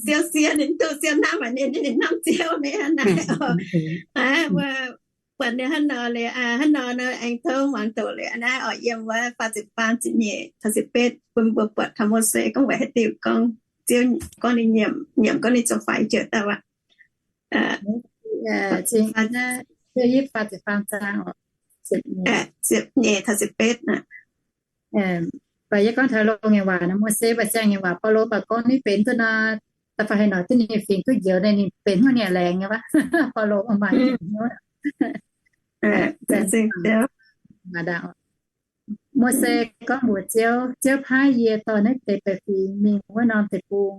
Ziouv siev ninh duqv, Ziouv hnamv haic ninh, ninh hnamv Ziouv nyei hnangv naaic. Buatc ninh hnangv nor liuz, hnangv nor nor aengx tov muangx doqc liuz naaiv oc, yiem wuov faah ziepc faam, ziepc nyeic taux ziepc betv, bun mbuo buatc taux Mose gorngv weic haaix diuc gorngv Ziouv, gorngv ninh nyiemc, nyiemc gorngv ninh zoux faix jiex daaih aqv. Ziepc nyeic taux ziepc betv. Baac yie gorngv taux loz nyei waac nor, Mose baac siang nyei waac, Baulo baac gorngv ninh benx duqv nor, da'faanh haaix nor duqv ninh fingx duqv njoux, ninh benx hnyouv ninh laengz nyei wuov. Baulo maaih hnyouv. Mose gorngv mbuox Ziouv, Ziouv paaiv yie dorh naaiv deix baeqc fingx mingh wuov norm deic-bung.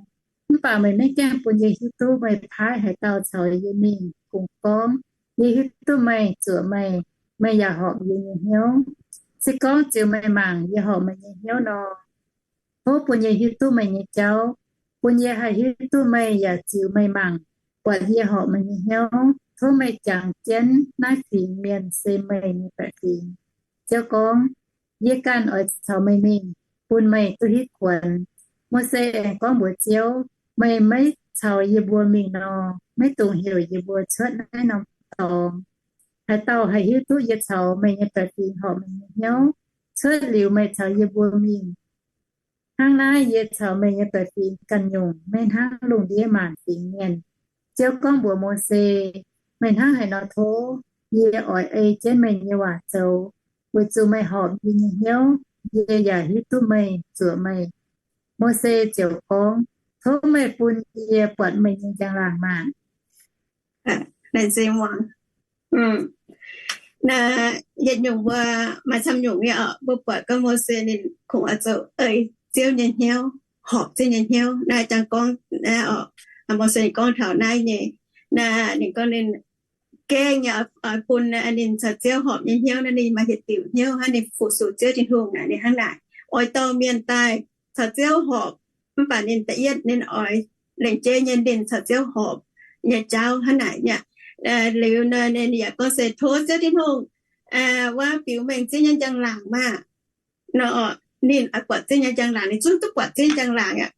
Mv baac meih maiv gaengh bun yie hiuv duqv meih paaiv haaix dauh caux yie mingh. Kungx gorngv yie hiuv duqv meih, zuoqc meih, meih yaac horpc yie nyei hnyouv. Se gorngv ziux meih mangc yie horpc meih nyei hnyouv nor, tov bun yie hiuv duqv meih nyei jauv, bun yie haih hiuv duqv meih yaac ziux meih mangc, buatc yie horpc meih nyei hnyouv. Tov meih jangx jienv naaiv fingx mienh se meih nyei baeqc fingx. Ziouv gorngv, Yie ganh oix caux meih mingh, bun meih duqv hitv kuonx. Mose aengx gorngv mbuox Ziouv, Meih maiv caux yie mbuo mingh nor, maiv dungx heuc yie mbuo cuotv naaiv norm dorngx. Haaix dauh haih hiuv duqv yie caux meih nyei baeqc fingx horpc meih nyei hnyouv? Cuotv liuz meih caux yie mbuo mingh. Hnangv naaiv yie caux meih nyei baeqc fingx ganh nyungc maiv hnangv lungh ndiev maanc fingx mienh. Ziouv gorngv mbuox Mose, Meih hnangv haaix nor tov, yie oix ei jienv meih nyei waac zoux, weic zuqc meih horpc yie nyei hnyouv, yie yaac hiuv duqv meih, zuoqc meih. Mose ziouc gorngv, Tov meih bun yie buatc meih nyei njang-laangc maah! Naaiv yietc nyungc mbuo maaih camv nyungc nyei oc, mbuo buatc gorngv Mose ninh kungx oix zoux ei Ziouv nyei hnyouv, horpc Ziouv nyei hnyouv. Naaiv jangx gorngv, Mose ninh gorngv taux naaiv nyei, naaiv ninh gorngv ninh gengh nyei oix bun ninh caux Ziouv horpc nyei hnyouv naaiv ninh maaih hieh diuc hnyouv hnangv, ninh fu-sux Ziouv Tin-Hungh naaic ninh hnangv naaic, oix dorh mienh daaih caux Ziouv horpc. Mv baac ninh da'yietv ninh oix lengc jeiv nyei ninh caux Ziouv horpc nyei jauv hnangv naaic nyei. Liuz nor ninh yaac gorngv se tov Ziouv Tin-Hungh wuov biux mengh Ziouv nyei njang-laangc maah! Nor ninh oix buatc Ziouv nyei njang-laangc, ninh zungv duqv buatc Ziouv njang-laangc aqv.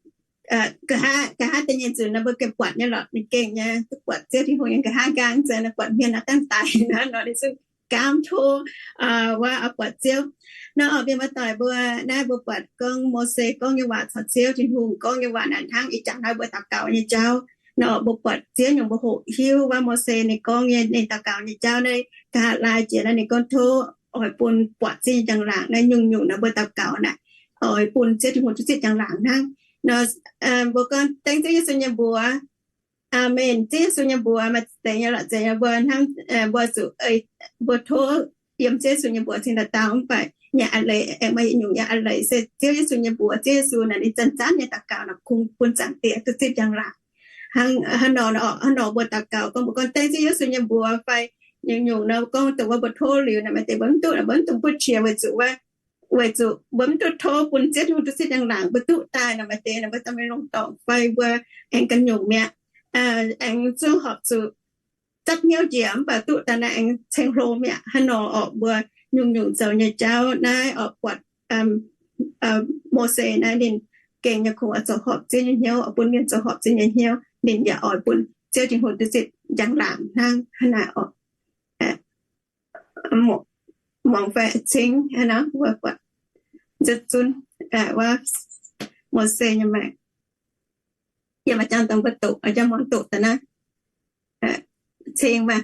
Nqa'haav da'nyeic nzunc nor mbuo gengh buatc nyei lorqc, ninh gengh nyei duqv buatc Ziouv Tin-Hungh nyei nqa'haav nqaang, nzengc nor buatc hmien nor dangh daic nor, nor ninh zungv gaamv tov wuov oix buatc Ziouv. Nor mienh muoz-doic mbuo, naaiv mbuo buatc gorngv Mose gorngv nyei waac caux Ziouv Tin-Hungh gorngv nyei waac naaic hnangv ih jaax naaiv mbuo daux gaux nyei jauv. Nor mbuo buatc Ziouv nyungc mbuo hoqc hiuv wuov Mose ninh gorngv nyei, ninh daux gaux nyei jauv naaiv nqa'haav laai jiex naaiv ninh gorngv tov oix bun buatc Ziouv nyei njang-laangc. Naaiv nyungc-nyungc nor mbuo daux gaux naaic oix bun Ziouv Tin-Hungh duqv zipv njang-laangc hnangv. Nor mbuo gorngv dengv Ziouv Yesu nyei mbuox. Aamen. Ziouv Yesu nyei mbuox maaih deix nyei lorqc, zeiz nyei mbuo hnangv mbuo zuqc, mbuo tov yiem Ziouv Yesu nyei mbuox cingx daaih dau, mv baac nyei a'leiz aengx maaih yietc nyungc nyei a'leiz se Ziouv Yesu nyei mbuox, Ziouv Yesu naaic ninh zanc-zanc nyei daux gaux naaic kungx bun Zaangc Diex duqv zipv njang-laangc. Hnangv, hnangv nor, hnangv nor mbuo daux gaux gorngv mbuo gorngv dengv Ziouv Yesu nyei mbuox fai nyungc-nyungc nor gorngv dongh wuov mbuo tov liuz naaic maaih deix mbuo mv duqv, mbuo mv dungx butv qiex weic zuqc wuov, weic zuqc mbuo mv duqv tov bun Ziouv Tin-Hungh duqv zipv njang-laangc, mbuo duqv daaih naaic maaih deix naaic mbuo daaih mingh longx dorngc fai mbuo aengx ganh nyungc mi'aqv, aengx zungv horpc zuqc zatv hnyouv njiec mv baac duqv daaih naaiv aengx ceng hlo mi'aqv. Hnangv nor orqc, mbuo nyungc-nyungc zoux nyei jauv naaiv orqc, buatc Mose naaiv ninh gengh nyei kungx oix zoux horpc Ziouv nyei hnyouv, oix bun mienh zoux horpc Ziouv nyei hnyouv, ninh yaac oix bun Ziouv Tin-Hungh duqv zipv njang-laangc hnangv. Hnangv naaic orqc, muangx fai cingv hnangv nor mbuo buatc nzutv zunv wuov Mose nyei maengc. Yie maaih jangx dongh mbuo doqc, jangx muangx doqc daaih naaiv. Cing maah.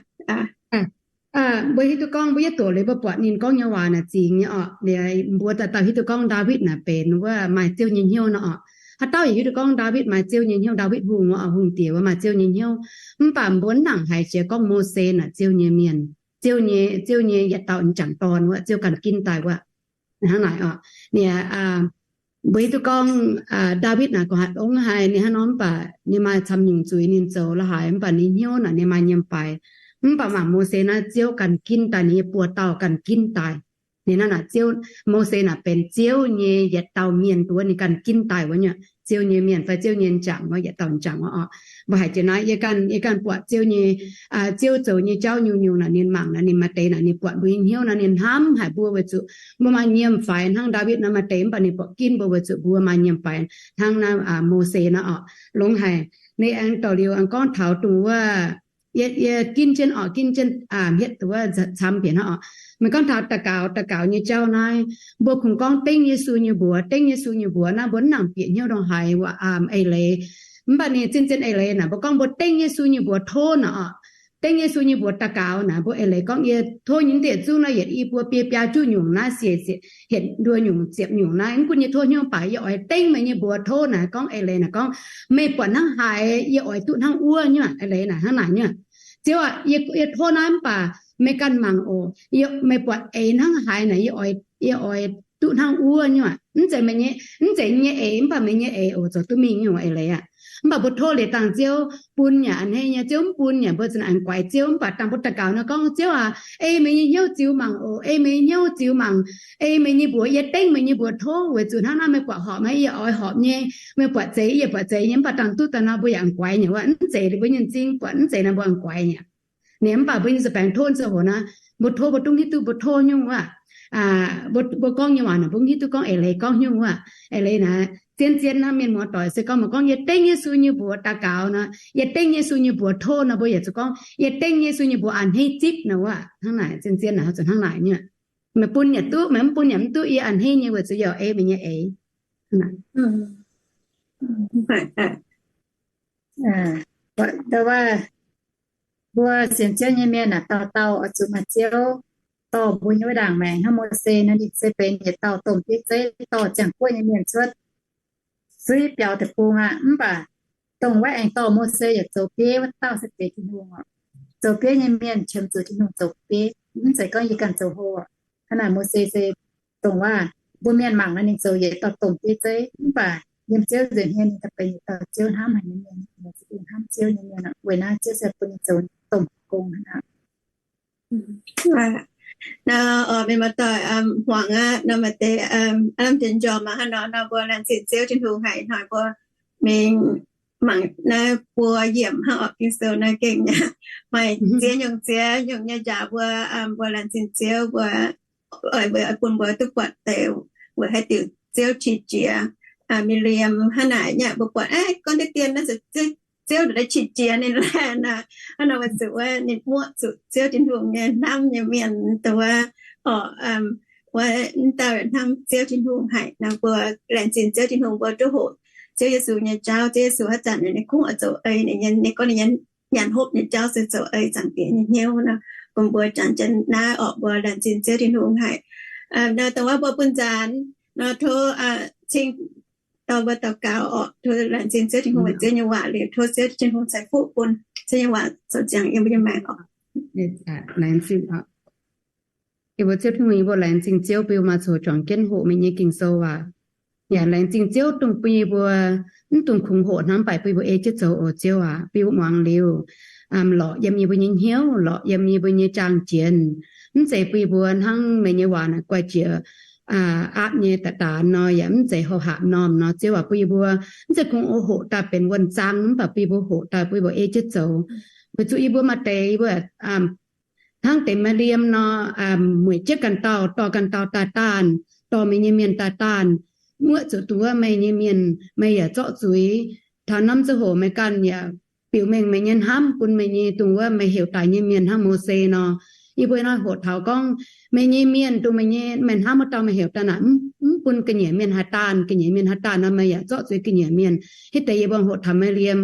Mbuo hiuv duqv gorngv mbuo yietv doqc liuz mbuo buatc ninh gorngv nyei waac naaic zingx nyei orqc. Liuz mbuo dauh dauh hiuv duqv gorngv Ndaawitv naaic benx wuov maaih Ziouv nyei hnyouv nor orqc. Haaix dauh yaac hiuv duqv gorngv Ndaawitv maaih Ziouv nyei hnyouv, Ndaawitv Hungh wuov, Hungh Diex wuov maaih Ziouv nyei hnyouv. Mv baac mbuo mv nangc haiz jiex gorngv Mose naaic Ziouv nyei mienh, Ziouv nyei, Ziouv nyei yietc dauh m'jangc dorn wuov, Ziouv ganh ginv daaih wuov. Hnangv naaic orqc. Ninh, mbuo hiuv duqv gorngv Ndaawitv naaic gorngv hatc ong haic ninh hnangv nor, mv baac ninh maaih camv nyungc zuiz ninh zoux la'haaix, mv baac ninh hnyouv naaic ninh maaih nyiemc baaix. Mv baac mangc Mose naaiv Ziouv ganh ginv daaih, ninh nyei buoz dauh ganh ginv daaih. Ninh naaiv naaic Ziouv, Mose naaic benx Ziouv nyei yietc dauh mienh wuov, ninh ganh ginv daaih wuov nyei. Ziouv nyei mienh fai Ziouv nyei m'jangc, mbuo yietc dauh m'jangc orqc. Mbuo haiz jiex naaiv, yie ganh, yie ganh buatc Ziouv nyei, Ziouv zoux nyei jauv nyungc-nyungc naaic ninh mangc naaic, ninh maaih deix naaic ninh buatc mbuo nyei hnyouv naaic ninh hnamv haic mbuo weic zuqc mbuo maaih nyiemc faix hnangv Ndaawitv naaic maaih deix, mv baac ninh buatc ginv mbuo weic zuqc mbuo maaih nyiemc faix hnangv naaiv Mose naaic orqc. Longx haic. Ninh aengx dorh liuz aengx gorngv taux dongh wuov, yie ginv jienv orqc, ginv jienv hietv duqv wuov camv bieqc hnangv orqc. Meih gorngv taux daux gaux, daux gaux nyei jauv naaiv, mbuo kungx gorngv dengv Yesu nyei mbuox, dengv Yesu nyei mbuox naaiv mbuo mv nangc bieqc hnyouv ndongc haaix waac eix leiz. Mv baac ninh zien-zien eix leiz naaic mbuo gorngv mbuo dengv Yesu nyei mbuox tov naaic orqc, dengv Yesu nyei mbuox daux gaux naaic, mbuo eix leiz gorngv yie tov nyei deix zungv naaiv yietc i buo biei biaa juqv nyungc naaiv, siec hietc nduoh nyungc ziepc nyungc naaiv, mv gunv yie tov hnyouv baac yie oix dengv meih nyei mbuox tov naaic, gorngv eix leiz naaic gorngv meih buatc hnangv haaix yie oix duqv hnangv wuov nyungc eix leiz naaic, hnangv naaic nyungc. Ziouv aah, yie tov naaiv mv baac meih ganh mangc oc. Meih buatc eix hnangv haaix naaic, yie oix duqv hnangv wuov nyungc. Mv zeiz meih nyei, mv zeiz yie nyei eix, mv baac meih nyei eix oc, zoux duqv mingh nyungc eix leiz aqv. Mv baac mbuo tov liuz dangh Ziouv bun yaac a'hneiv nyei, Ziouv mv bun yaac mbuo za'gengh aengx guaix Ziouv. Mv baac dangh mbuo daux gaux naaic gorngv, Ziouv aac, ei meih nyei hnyouv ziux mangc oc, ei meih nyei hnyouv ziux mangc, ei meih nyei mbuox, yie dengv meih nyei mbuox tov weic zuqc hnangv naaiv meih buatc horpc nyei yie oix horpc nyei, meih buatc zeiz yie buatc zeiz nyei. Mv baac dangh duqv daaih nor mbuo yaac aengx guaix nyei wuov. Mv zeiz mbuo nyei m'zing buatc mv zeiz nor mbuo aengx guaix nyei. Ninh mv baac mbuo nyei nza'baengx tov ziangh hoc naaiv, mbuo tov mbuo dungv hiuv duqv mbuo tov nyungc wuov. Mbuo gorngv nyei waac naaic mbuo mv hiuv duqv gorngv eix leiz gorngv nyungc wuov. Eix leiz naaic, zien-zien naaiv mienh muoz-doic se gorngv meih gorngv yie dengv Yesu nyei mbuox daux gaux nor, yie dengv Yesu nyei mbuox tov nor, mbuo yaac zuqc gorngv yie dengv Yesu nyei mbuox a'hneiv zipv nor wuov. Hnangv naaic, zien-zien naaic zuqc hnangv naaic nyungc. Meih bun yaac duqv, meih mv bun yaac mv duqv, yie a'hneiv nyei weic zuqc yie oix ei meih nyei eix. Mbuo sienx Ziouv nyei mienh aah, dauh dauh oix zuqc maaih Ziouv dorh mbuo nyei wuov ndaangc maengc. Hnangv Mose nor, ninh se benx yietc dauh domh bieiv zeiv dorh ziangh guoqv nyei mienh cuotv suiv biaux deic-bung aqv. Mv baac dongh wuov aengx dorh Mose yaac zoux bieiv wuov dauh se benx Tin-Hungh oc. Zoux bieiv nyei mienh qiemx zuqc Tin-Hungh zoux bieiv, mv zeiz gorngv yie ganh zoux hlo. Hnangv naaic Mose se dongh wuov mbuo mienh mangc nor ninh zoux yietc dauh domh bieiv zeiv, mv baac yiem Ziouv nza'hmien ninh daaih benx yietc dauh Ziouv hnamv haic nyei mienh, hnamv Ziouv nyei mienh. Weic naaiv Ziouv se bun ninh zoux domh gong hnangv naaic. Nor, mienh muoz-doic, hmuangx aqv nor, maaih deix lamh deix njormh aqv. Hnangv nor nor mbuo laengz zingh Ziouv Tin-Hungh haic hnoi mbuo mingh mangc naaiv buo yiemc hnangv orqc, Ging-Sou naaiv gengh maaih ziex nyungc ziex nyungc nyei njaaux mbuo. Mbuo laengz zingh Ziouv, mbuo oix, mbuo oix bun mbuo duqv buatc deix weic haaix diuc Ziouv qiex jiez Mi^li^yam hnangv naaic nyei. Mbuo buatc, aa, gorngv deix dien naaiv se Ziouv ndongc naaiv qiex jiez ninh laeh nor. Hnangv nor weic zuqc wuov ninh muoqv zuqc Ziouv Tin-Hungh nyei hnamv nyei mienh dongh wuov, orqc, wuov dauh hnamv Ziouv Tin-Hungh haic nor. Mbuo laengz zingh Ziouv Tin-Hungh, mbuo duqv hoqc Ziouv Yesu nyei jauv. Ziouv Yesu haaix zanc ninh kungx oix zoux ei ninh nyei, ninh gorngv ninh nyei nyanc hopv nyei jauv se zoux ei Zaangc Diex nyei hnyouv nor. Bun mbuo jangx jienv naaiv orqc, mbuo laengz zingh Ziouv Tin-Hungh haic. Nor dongh wuov mbuo bun nzaanx nor tov cing dorh mbuo daux gaux orqc, tov laengz zingh Ziouv Tin-Hungh weic Ziouv nyei waac liuz, tov Ziouv Tin-Hungh ceix fuqv bun Ziouv nyei waac zoux ziangx yiem mbuo nyei maengc orqc. Laengz zingh orqc. Yie mbuo Ziouv Tin-Hungh, yie mbuo laengz zingh Ziouv bun yie mbuo maaih coc juangc jienv hoqc meih nyei Ging-Sou waac. Yaac laengz zingh Ziouv dongh bun yie mbuo mv dungx kungx hoqc hnangv, mv baac bun yie mbuo ei jienv zoux oc Ziouv aac. Bun yie mbuo muangx liuz lorqc yiem yie mbuo nyei hnyouv, lorqc yiem yie mbuo nyei jaang jienv. Mv zeiz bun yie mbuo hnangv meih nyei waac naaic guai jiex aapv nyei daaih daanx nor, yaac mv zeiz houh hapc normh nor, Ziouv aac, bun yie mbuo mv zeiz kungx oix hoqc daaih benx wuonh zaang, mv baac bun yie mbuo hoqc daaih bun yie mbuo ei jienv zoux. Weic zuqc yie mbuo maaih deix yie mbuo hnangv deix maaih liemh nor, mueic jienv ganh dauh, dorh ganh dauh daaih daanh, dorh meih nyei mienh daaih daanh, muoqv zuqc dongh wuov meih nyei mienh, meih yaac zorqv zuiz. Taux norm ziangh hoc meih ganh yaac biux mengh meih nyei hnamv bun meih nyei dongh wuov meih heuc daaih nyei mienh hnangv Mose nor. Yie mbuo nor hoqc taux gorngv meih nyei mienh, dongh meih nyei, meih hnamv wuov dauh meih heuc daaih naaic, mv bun ga'nyiec mienh haih daanh. Ga'nyiec mienh haih daanh nor, meih yaac zorqv zuiz ga'nyiec mienh. Hitv deix yie mbuo hoqc taux maaih liemh,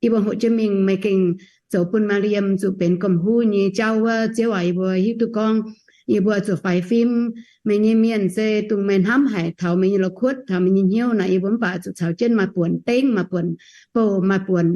yie mbuo hoqc jienv mingh meih gengh zoux bun maaih liemh zuqc benx gomh huv nyei jauv wuov. Ziouv aac, yie mbuo hiuv duqv gorngv yie mbuo zuqc faix fim. Meih nyei mienh se dongh meih hnamv haic taux meih nyei la'kuotv, taux meih nyei hnyouv naaic, yie mbuo mv baac zuqc caux jienv maaih buonc dengv, maaih buonc bouh, maaih buonc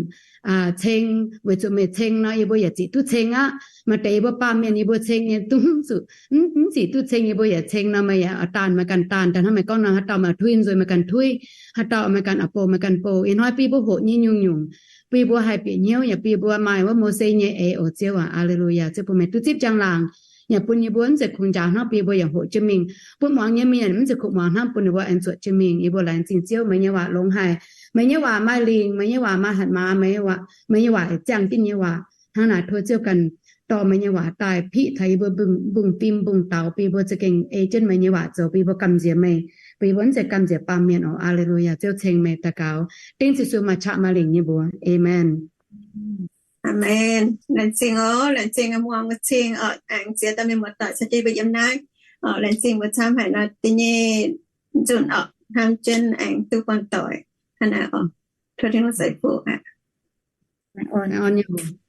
ceng. Weic zuqc meih ceng nor, yie mbuo yaac ziqc duqv ceng aqv. Maaih deix yie mbuo baamh mienh yie mbuo ceng nyei dungv zuqc mv ziqc duqv ceng, yie mbuo yaac ceng nor, meih yaac daanh meih ganh daanh. Daaih hnangv meih gorngv nor, haaix dauh meih tuix nzuih meih ganh tuix, haaix dauh meih ganh oix bouh meih ganh bouh. Ih hnoi bun yie mbuo hoqc nyei nyungc-nyungc, bun yie mbuo haih bieqc hnyouv, yaac bun yie mbuo maaih wuov Mose nyei eix oc Ziouv aac. Aa^le^lu^yaa. Ziouv bun meih duqv zipv njang-laangc. yaac bun yie mbuo mv zeiz kungx njaaux hnangv, bun yie mbuo yaac hoqc jienv mingh. Bun muangx nyei mienh mv zeiz kungx muangx hnangv, bun ninh mbuo aengx zuotc jienv mingh. Yie mbuo laengz zingh Ziouv, meih nyei waac longx haic, meih nyei waac maaih lingc, meih nyei waac maaih hatc maaz, meih nyei waac, meih nyei waac ziangh jienv nyei waac. Hnangv naaic tov Ziouv ganh dorh meih nyei waac daaih piqv taux yie mbuo mbungv-fim mbungv-daux, bun yie mbuo za'gengh ei jienv meih nyei waac zoux, bun yie mbuo gamh nziex meih, bun yie mbuo mv zeiz gamh nziex baamh mienh oc. Aa^le^lu^yaa. Ziouv ceng meih daux gaux dengv Yesu maaih qaqv maaih lingc nyei mbuox. Aamen. Aamen. Laengz zingh oc, laengz zingh muangx wuov cing oc, aengx ziex dauh mienh muoz-doic caux jienv mbuo yiem naaiv oc. Laengz zingh mbuo camv haic nor, da'nyeic nzunc oc, hnamv jienv aengx duqv buangh doic hnangv naaiv oc. Tov Tin-Hungh ceix fuqv aqv. Amen.